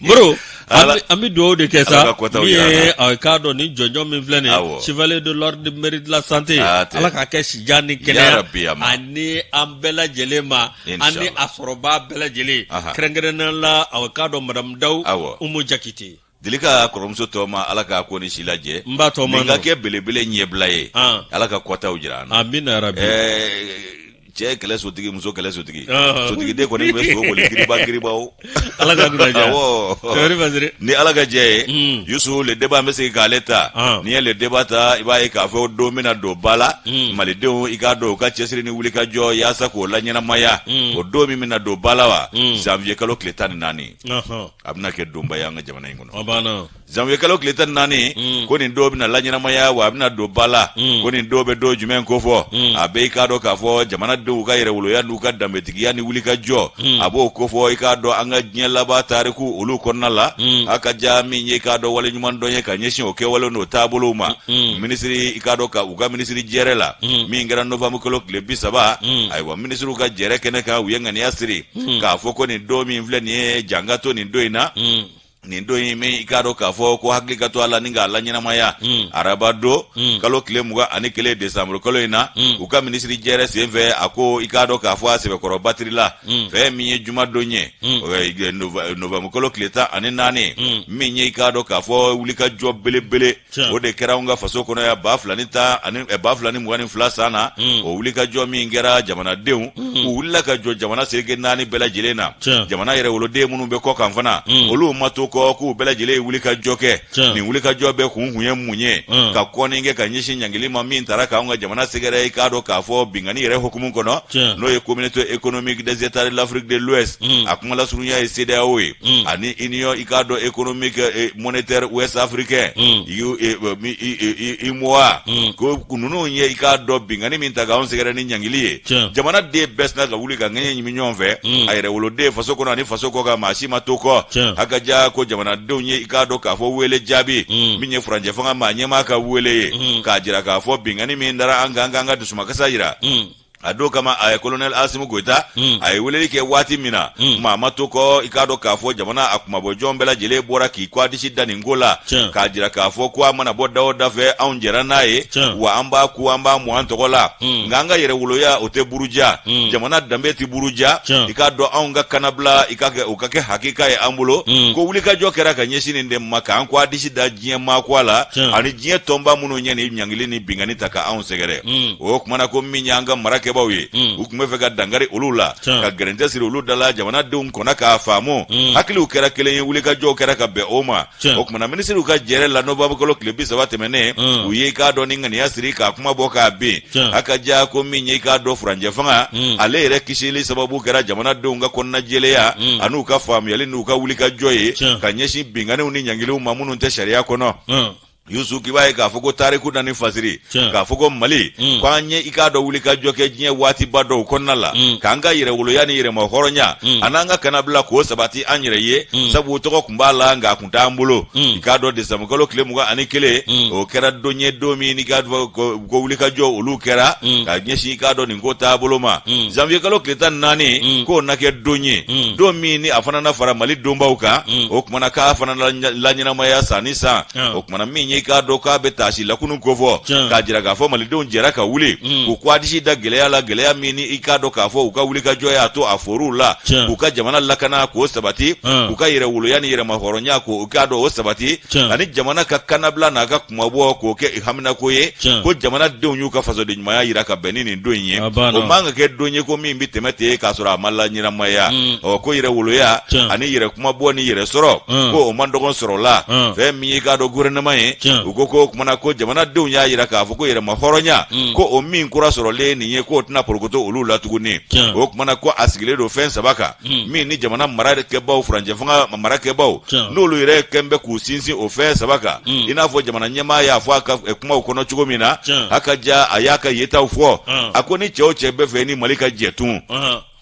Moro an bɛ dugawu de kɛ sa min ye a k'a dɔn ni jɔnjɔn min filɛ nin ye chevalier de l'ordre du mérite de la santé Ala k'a kɛ sijan ni kɛnɛya ani an bɛɛ lajɛlen ma ani a sɔrɔbaa bɛɛ lajɛlen kɛrɛnkɛrɛnnenya la a k'a dɔn madame Daw Umu Jakite Dilika kɔrɔmuso tɔma Ala k'a ko ni si lajɛ n ba tɔma nin ka kɛ belebele ɲɛbila ye Ala ka kɔtaw jira an na amina yarabi cɛ kɛlɛ sotigi muso kɛlɛ sotigi sotigiden kɔni bɛ so boli giriba giriba o Ala ka kunna diya ni Ala ka jɛ ye mm. Yusu le débat an bɛ segin k'ale ta n'i ye le débat ta i b'a ye k'a fɔ don bɛna don ba la mm. malidenw i k'a dɔn u ka cɛsiri ni wulikajɔ yaasa k'o laɲɛnamaya mm. o don min bɛna don ba la wa janvier kalo tile 14 a bɛna kɛ donba ye an ka jamana in kɔnɔ janvier kalo tile 14 ko nin don bɛna laɲɛnamaya wa a bɛna don ba la ko nin don bɛ don jumɛn kofɔ a bɛ i k'a dɔn k'a fɔ jamanadenw ka yɛrɛwoloya n'u ka danbetigiya ni wulikajɔ a b'o kofɔ i k'a dɔn an ka diɲɛ laban tariku olu kɔnɔna la a ka ja min ye i k'a dɔn waleɲumandɔn ye ka ɲɛsin o kɛwale n'o taabolow ma minisiri i k'a dɔn ka u ka minisiri jɛrɛ la min kɛra novembre kalo tile 30 ayiwa minisiriw ka jɛrɛ kɛnɛ kan u ye ŋaniya siri k'a fɔ ko nin don min filɛ nin ye jan ka to nin don in na Nin don in min i k'a dɔn k'a fɔ ko hakili ka to a la ni k'a laɲɛnamaya araba don kalo tile 21 desanburu kalo in na u ka minisiri jɛrɛ senfɛ a ko i k'a dɔn k'a fɔ a sɛbɛkɔrɔ batiri la fɛn min ye jumadon ye novanburu kalo tile 14 min ye i k'a dɔn k'a fɔ wulikajɔ belebele o de kɛra anw ka faso kɔnɔ yan ba fila ni tan ani 2022 san na o wulikajɔ min kɛra jamanadenw u wulila ka jɔ jamana seleke naani bɛɛ lajɛlen na jamana yɛrɛwoloden minnu bɛ kɔkan fana olu ma to kɔ k'u bɛɛ lajɛlen ye wulikajɔ kɛ nin wulikajɔ bɛɛ kun kun ye mun ye ka kɔnni kɛ ka ɲɛsin ɲangili ma min tara k'anw ka jamana sɛgɛrɛ i k'a dɔn k'a fɔ binkanni yɛrɛ hukumu kɔnɔ n'o ye communauté économique des états de l'Afrique de l'Ouest a kumalasurunya ye CEDEAO ye ani union i k'a dɔn économique monétaire ouest africain UEMOA ko ninnu ye i k'a dɔn binkanni min ta k'anw sɛgɛrɛ ni ɲangili ye jamana den bɛɛ sinna ka wuli ka ŋɛɲɛ ɲimi ɲɔgɔn fɛ a yɛrɛwoloden faso kɔnɔ ani faso kɔkan maa si ma to kɔ a ka ja ko jamanadenw ye i k'a dɔn k'a fɔ wele jaabi min ye furancɛ fanga maa ɲɛmaa ka wele ye k'a jira k'a fɔ binkanni min dara an kan k'an ka dusumakasa jira a don kama a ye kolonɛli asimu goyita a ye weleli kɛ waati min na maa ma to kɔ i k'a dɔn k'a fɔ jamana a kunmabɔjɔn bɛɛ lajɛlen bɔra k'i kɔ disi da nin ko la k'a jira k'a fɔ ko a mana bɔ da o da fɛ anw jɛra n'a ye wa an b'a ku an b'a mu an tɔgɔ la nka an ka yɛrɛwoloya o tɛ buruja jamana danbe tɛ buruja i k'a dɔn anw ka kannabila i ka kɛ o ka kɛ hakika ye an bolo ko wulikajɔ kɛra ka ɲɛsin nin de ma k'an kɔ disi da diɲɛ maa ko a la ani diɲɛ tɔnba minnu ye nin ɲangili ni binkanni ta ka anw sɛgɛrɛ o kumana ko min y'an ka marakɛbaw ye u tun bɛ fɛ ka dankari olu la ka gɛrɛntɛ siri olu da la jamanadenw kɔnna k'a faamu hakiliw kɛra kelen ye wulikajɔw kɛra ka bɛn o ma o kumana minisiriw ka jɛrɛ la novanburukalo tile 30 tɛmɛnen u ye i k'a dɔn ni ŋaniya siri k'a kuma bɔ k'a bin a ka ja ko min ye i k'a dɔn furancɛ fanga ale yɛrɛ kisili sababu kɛra jamanadenw ka kɔnɔnajɛlenya an'u ka faamuyali n'u ka wulikajɔ ye ka ɲɛsin binkanniw ni ɲangiliw ma minnu tɛ sariya kɔnɔ. Yusu k'i b'a ye k'a fɔ ko tariku na nin fasiri k'a fɔ ko Mali ko an ye i k'a dɔn wulikajɔ kɛ diɲɛ waatiba dɔw kɔnɔna la k'an ka yɛrɛwoloya ni yɛrɛmahɔrɔnya an'an ka kannabila k'o sabati an yɛrɛ ye sabu tɔgɔ tun b'a la nka a tun t'an bolo i k'a dɔn desanburukalo tile 21 o kɛra don ye don min i k'a dɔn ko wulikajɔ olu kɛra ka ɲɛsin i k'a dɔn nin ko taabolo ma janvier kalo tile 14 k'o na kɛ don ye don min ni a fana na fara Mali donbaw kan o kumana k'a fana laɲɛnamaya san ni san o kumana min ye i k'a dɔn k'a bɛ taasi lakunu kofɔ k'a jira k'a fɔ malidenw jɛra ka wuli k'u kɔdisi da gɛlɛya la gɛlɛya min ni i k'a dɔn k'a fɔ u ka wulikajɔ y'a to a for'u la k'u ka jamana lakana k'o sabati k'u ka yɛrɛwoloya ni yɛrɛmahɔrɔnya k'o k'a dɔn o sabati ani jamana ka kannabila n'a ka kunmabɔ k'o kɛ haminako ye ko jamanadenw y'u ka fasoden ɲumanya jira ka bɛn ni nin don in ye o man ka kɛ don ye ko min bɛ tɛmɛ ten k'a sɔrɔ a ma laɲɛnamaya ɔ ko yɛrɛwoloya ani yɛrɛ kumabɔ ni yɛrɛ sɔrɔ ko o man dɔgɔn sɔrɔ la fɛn min ye k'a dɔn gouvernement ye u ko ko kumana ko jamanadenw y'a jira k'a fɔ ko yɛrɛmahɔrɔnya ko o min kura sɔrɔlen nin ye k'o tɛna porokoto olu la tuguni o kumana ko a sigilen don fɛn saba kan min ni jamana marakɛbaw furancɛ fanga marakɛbaw n'olu yɛrɛ kɛn bɛ k'u sinsin o fɛn saba kan i n'a fɔ jamana ɲɛmaa y'a fɔ a ka kumaw kɔnɔ cogo min na a ka ja a y'a ka yetaw fɔ a ko ni cɛ o cɛ bɛ fɛ ni Mali ka jɛ tun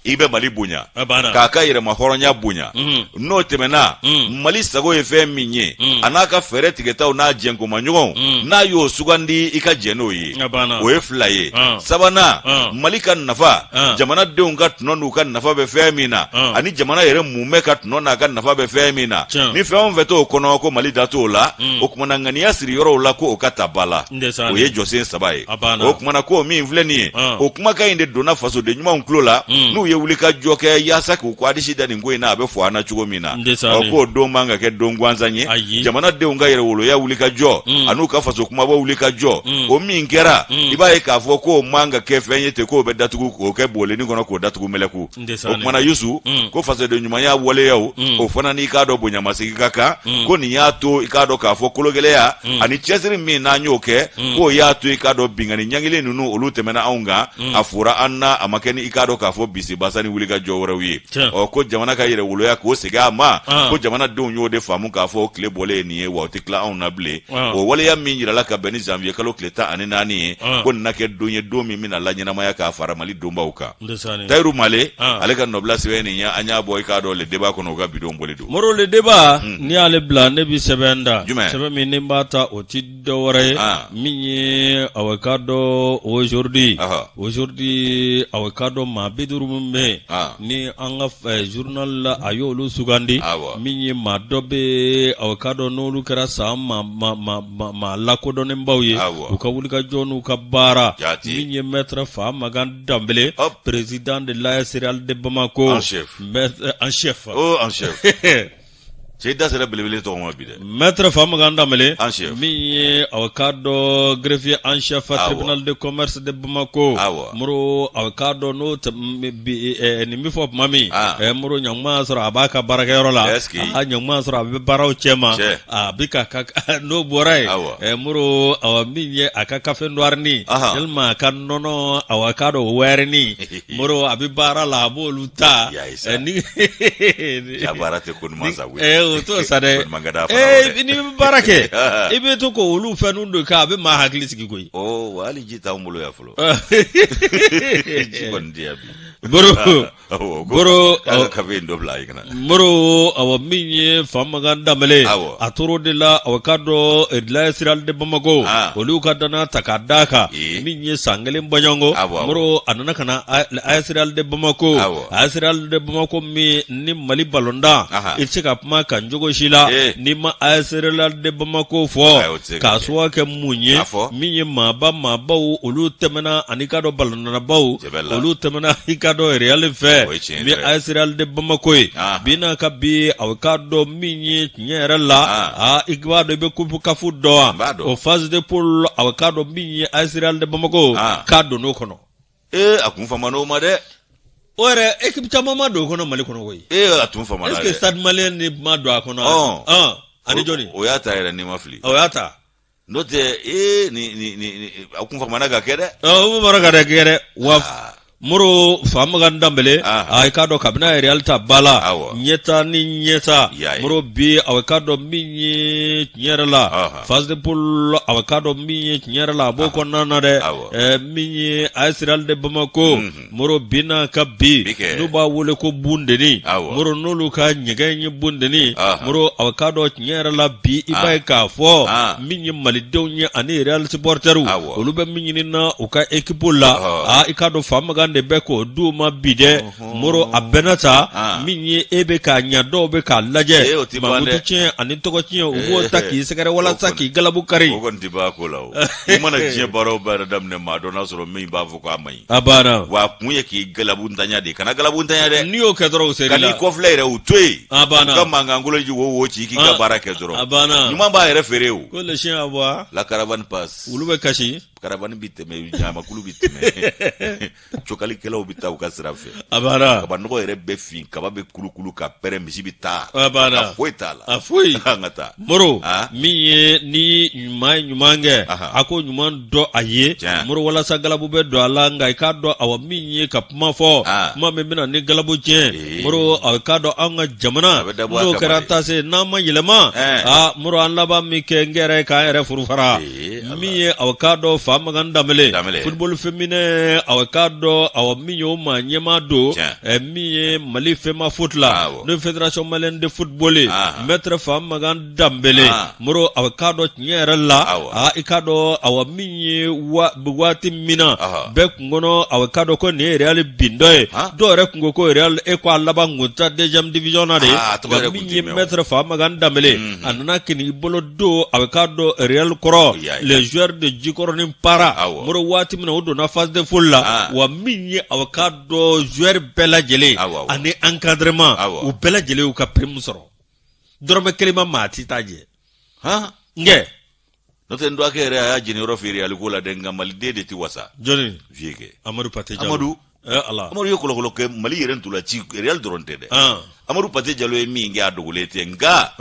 i bɛ Mali bonya k'a ka yɛrɛmahɔrɔnya bonya n'o tɛmɛna Mali sago ye fɛn min ye a n'a ka fɛɛrɛ tigɛtaw n'a jɛnkomaɲɔgɔnw n'a y'o sugandi i ka jɛn n'o ye o ye fila ye sabanan Mali ka nafa jamanadenw ka tɔnɔ n'u ka nafa bɛ fɛn min na ani jamana yɛrɛ mumɛ ka tɔnɔ n'a ka nafa bɛ fɛn min na ni fɛn o fɛn t'o kɔnɔ ko Mali da t'o la o kumana ŋaniya siri yɔrɔw la ko o ka ta ba la o ye jɔsen saba ye o kumana ko min filɛ nin ye o kumakan in de donna fasoden ɲumanw tulo la n'u ye wulikajɔ kɛ yaasa k'u kɔ disi da nin ko in na a bɛ fɔ an na cogo min na ɔ k'o don man ka kɛ don gansan ye jamanadenw ka yɛrɛwoloya wulikajɔ an'u ka faso kumabɔ wulikajɔ o min kɛra i b'a ye k'a fɔ k'o man ka kɛ fɛn ye ten k'o bɛ datugu k'o kɛ bɔlɛnin kɔnɔ k'o datugu mɛlɛku o kumana Yusu ko fasoden ɲumanya waleyaw o fana n'i k'a dɔn bonyamasegin ka kan ko nin y'a to i k'a dɔn k'a fɔ kologɛlɛya ani cɛsiri min n'an y'o kɛ k'o y'a to i k'a dɔn binkanni ɲangili ninnu olu tɛmɛna anw kan a fora an na a ma kɛ ni i k'a dɔn k'a fɔ bisibasa ni wulikajɔ wɛrɛw ye ɔ ko jamana ka yɛrɛwoloya k'o segin a ma ko jamanadenw y'o de faamu k'a fɔ tile bɔlen ye nin ye wa o tɛ tila anw na bilen o waleya min jirala ka bɛn ni janvier kalo tile 14 ye ko nin na kɛ don ye don min bɛna laɲɛnamaya k'a fara Mali donbaw kan Tayiru Male ale ka nɔbila sɛbɛn nin ye an y'a bɔ i k'a dɔn Le Débat kɔnɔ u ka bi don bɔli don Moro Le Débat n'i y'ale bila ne bɛ sɛbɛn da sɛbɛn min ni n b'a ta o ti dɔ wɛrɛ ye min ye awa k'a dɔn aujourd'hui aujourd'hui awa k'a dɔn maa 50 min bɛ yen ni an ka eh, journal la a y'olu sugandi min ye maa dɔ bɛ aw k'a dɔn n'olu kɛra san maa lakodɔnnenbaw ye u ka wulikajɔ n'u ka baara min ye maître fa magan danbele président de l'AS Real de Bamako en chef en chef oh en chef cɛ da sera belebele tɔgɔ ma bi dɛ maître Famagan Danbele en chef min ye aw k'a dɔn greffier en chef tribunal de commerce de Bamako awɔ Moro aw k'a dɔn n'o nin bɛ fɔ tuma min Moro ɲakuma sɔrɔ a b'a ka baarakɛyɔrɔ la a ɲakuma sɔrɔ a bɛ baaraw cɛma a bɛ ka n'o bɔra yen Moro awa min ye a ka café noir ni walima a ka nɔnɔ aw k'a dɔn wɛrɛni Moro a bɛ baara la a b'olu ta ni baara tɛ ko ɲuman sa o t'o sa dɛ n'i bɛ baara kɛ i bɛ to k'olu fɛn don k'a bɛ maa hakili sigi koyi wa hali ji t'anw bolo yan fɔlɔ ji kɔni tɛ yan bi Moro k'a ka kafe in dɔ bila a kana Moro awa min ye Famagan Danbele a tor'o de la aw k'a dɔn l'AS Real de Bamako olu ka danaya ta k'a d'a kan min ye san kelen bɔɲɔgɔnko Moro a nana ka na AS Real de Bamako AS Real de Bamako min ni Mali balontan i tɛ se ka kuma kan cogo si la n'i ma AS Real de Bamako fɔ k'a sababu kɛ mun ye min ye maaba maabaw olu tɛmɛna ani k'a dɔn balontannabaw olu tɛmɛna i k'a dɔn Real fɛ ni AS Real de Bamako ye bi n'a ka bi aw k'a dɔn min ye tiɲɛ yɛrɛ la aa i b'a dɔn i bɛ coupe CAF dɔn wa o phase de poule aw k'a dɔn min ye AS Real de Bamako k'a donn'o kɔnɔ ee a kun famana o ma dɛ o yɛrɛ équipe caman ma don o kɔnɔ Mali kɔnɔ koyi ee a tun famana est-ce que Stade Malien ni ma don a kɔnɔ ani jɔni o y'a ta yɛrɛ n'i ma fili o y'a ta n'o tɛ ee ni ni ni a kun famana ka kɛ dɛ o famana ka kɛ dɛ wa Moro Famagan Danbele a i k'a dɔn kabini a ye Real ta ba la ɲɛta ni ɲɛta Moro bi a k'a dɔn min ye tiɲɛ yɛrɛ la phase de poule a k'a dɔn min ye tiɲɛ yɛrɛ la a b'o kɔnɔna na dɛ min ye AS Real de Bamako Moro bi n'a ka bi n'u b'a wele ko bundeni Moro n'olu ka ɲɛgɛn ye bundeni Moro a k'a dɔn tiɲɛ yɛrɛ la bi i b'a ye k'a fɔ min ye malidenw ye ani Real supporters olu bɛ min ɲini na u ka équipe la aa i k'a dɔn Famagan de bɛ k'o d'u ma bi dɛ Moro a bɛɛ n'a ta min ye e bɛ k'a ɲɛ dɔw bɛ k'a lajɛ mankutu tiɲɛ ani tɔgɔ tiɲɛ u b'o ta k'i sɛgɛrɛ walasa k'i galabu kari o kɔni tɛ ban ko la o i mana diɲɛ baara o baara daminɛ maa dɔ n'a sɔrɔ min b'a fɔ k'a man ɲi a banna wa a kun ye k'i galabu ntanya de kana galabu ntanya dɛ n'i y'o kɛ dɔrɔn u ser'i la kan'i kɔfilɛ yɛrɛ u to yen a banna u ka mankankolo ji wo wo ci k'i ka baara kɛ dɔrɔn a banna ɲuman b'a yɛrɛ feere o ko le chien aboie la caravane passe wulu bɛ kasi caravane bi tɛmɛ jamakulu bi tɛmɛ cokalikɛlaw bɛ taa u ka sira fɛ a banna kaba nɔgɔ yɛrɛ bɛ fin kaba bɛ kulukulu ka pɛrɛn misi bɛ taa a banna a foyi t'a la a foyi an ka taa moro min ye ni maa ye ɲuman kɛ a ko ɲuman dɔn a ye moro walasa galabu bɛ don a la nka i k'a dɔn awa min ye ka kuma fɔ kuma min bɛna ni galabu tiɲɛ moro a k'a dɔn an ka jamana n'o kɛra taa se n'an ma yɛlɛma aa moro an laban min kɛ n yɛrɛ k'an yɛrɛ furu fara min ye aw k'a dɔn Famagan Danbele football féminin aw k'a dɔn awa min ye o maa ɲɛmaa don min ye Mali FEMAFOOT la n'o fédération malienne de football ye maître Famagan Danbele Moro aw k'a dɔn tiɲɛ yɛrɛ la aa i k'a dɔn awa min ye waati min na bɛɛ kun kɔnɔ aw k'a dɔn ko nin ye Real bintɔ ye dɔw yɛrɛ kun ko ko Real e ko a laban kun taa deuxième division na de nka min ye maître Famagan Danbele a nana k'i bolo don a k'a dɔn Real kɔrɔ les joueurs de Jikɔrɔni Para Moro waati min na o donna phase de poule la wa min ye aw k'a dɔn joueur bɛɛ lajɛlen ani encadrement u bɛɛ lajɛlen y'u ka prime sɔrɔ dɔrɔmɛ kelen ma maa ti taa jɛ nkɛ n'o tɛ n dɔgɔkɛ yɛrɛ a y'a jeniyɔrɔ fin Real ko la dɛ nka maliden de tɛ wasa jɔnni vieux kɛ Amadu Pate Jalo Amadu eh, ala Amadu ye kɔlɔkɔlɔ kɛ Mali yɛrɛ ntolaci Real dɔrɔn tɛ dɛ Amadu Pate Jalo ye min kɛ a dogolen tɛ nka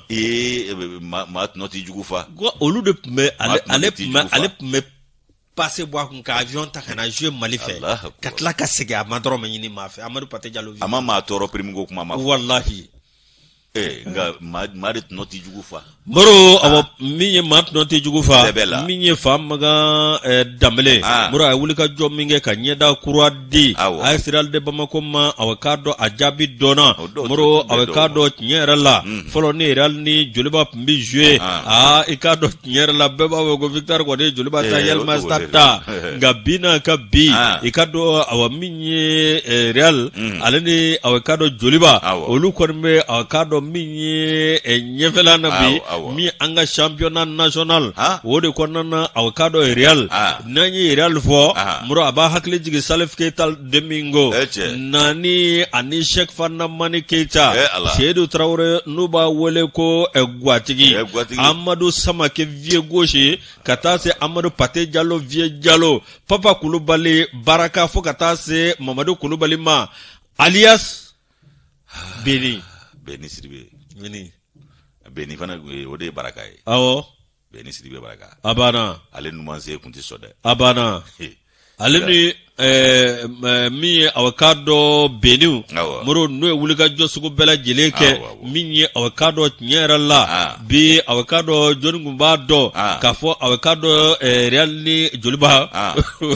ee maa tɔnɔ t'i jugu fa olu de tun bɛ ale ale tun bɛ ale tun bɛ passe bɔ a kun ka avion ta ka na jouer Mali fɛ ka tila ka segin a ma dɔrɔmɛ ɲini maa fɛ Amadu Pate Jalo a ma maa tɔɔrɔ prime ko kuma ma walahi Eh, nka maa de tɔnɔ tɛ jugu fa moro awɔ min ye maa tɔnɔ tɛ jugu fa min ye fa magan eh, danbele ah. moro a ye wulikajɔ min kɛ ka ɲɛda kura di AS Real de Bamako ma awa k'a dɔn a jaabi dɔnna moro awa k'a dɔn tiɲɛ yɛrɛ la hmm. fɔlɔ ni Real ni Joliba tun bɛ jouer aa ah. ah, i k'a dɔn tiɲɛ yɛrɛ la bɛɛ b'a fɔ ko victoire kɔni ye Joliba ta eh, yalima Stade ta nka bi n'a ka bi i k'a dɔn awa min ye eh, Real mm. ale ni awa k'a dɔn Joliba olu kɔni bɛ awa k'a dɔn min ye eh, ɲɛfɛla na bi min an ka championnat national o de kɔnɔna na awa k'a dɔn Real n'an ye Real fɔ moro a b'a hakili jigin Salif Keita Domingo eh, nani ani Cheikh Fana Mani Keita Seydou Traoré n'u b'a wele ko Gwatigi Amadu Samake Vieux Gauche ka taa se Amadu Pate Jalo Vieux Jalo Papa Kulubali Baraka fo ka taa se Mamadu Kulubali ma alias Beni. Beni Sidibe. Beni. Beni fana o de ye Baraka ye. Awɔ. Beni Sidibe Baraka. A banna. Ale numansen kun tɛ sɔn dɛ. A banna. Ale ni min ye awa k'a dɔn Beniw moro n'o ye wulikajɔ sugu bɛɛ lajɛlen kɛ min ye awa k'a dɔn tiɲɛ yɛrɛ la bi awa k'a dɔn jɔnni tun b'a dɔn k'a fɔ awa k'a dɔn Real ni Joliba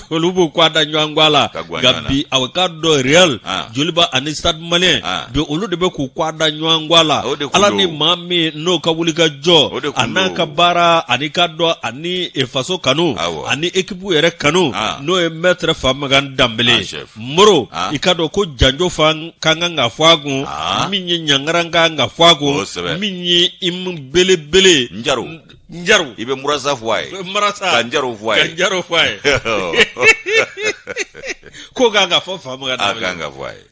olu b'u kɔ da ɲɔgɔn kɔ la nka bi awa k'a dɔn Real Joliba ani Stade Malien bi olu de bɛ k'u kɔ da ɲɔgɔn kɔ la ala ni maa min n'o ka wulikajɔ a n'a ka baara ani k'a dɔn ani faso kanu ani ekipu yɛrɛ kanu n'o ye maître Famagan Danbele Moro i k'a dɔn ko janjo fa ka kan ka fɔ a kun min ye ɲangara ka kan ka fɔ a kun min ye hymne belebele Njaro Njaro i bɛ murasa fɔ a ye murasa ka njaro fɔ a ye ka njaro fɔ a ye ko kan ka fɔ Famagan a kan ka fɔ a ye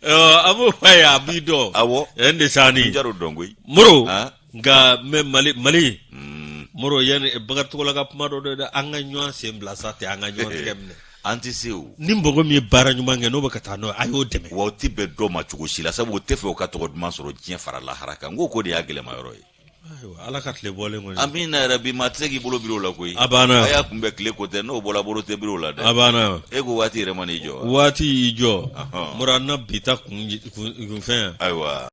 an b'o fɔ a ye a b'i dɔn awɔ n de sani njaro dɔn koyi Moro nka mɛ mali mali Moro yanni Bakari Togola ka kuma dɔ dɛ an ka ɲɔgɔn sen bila sa tɛ an ka ɲɔgɔn tɛgɛ minɛ an tɛ se o ni mɔgɔ min ye baara ɲuman kɛ n'o bɛ ka taa n'o ye a y'o dɛmɛ wa o tɛ bɛn dɔ ma cogo si la sabu o tɛ fɛ o ka tɔgɔ duman sɔrɔ diɲɛ fara lahara kan n ko k'o de y'a gɛlɛma yɔrɔ ye ayiwa ala ka tile bɔlen kɔni amina yarabi maa tɛ se k'i bolo biri o la koyi a banna a y'a kunbɛn tile ko tɛ n'o bɔra bolo tɛ biri o la dɛ a banna e ko waati yɛrɛ ma n'i jɔ waati y'i jɔ Moro an na bi ta kun fɛn ayiwa.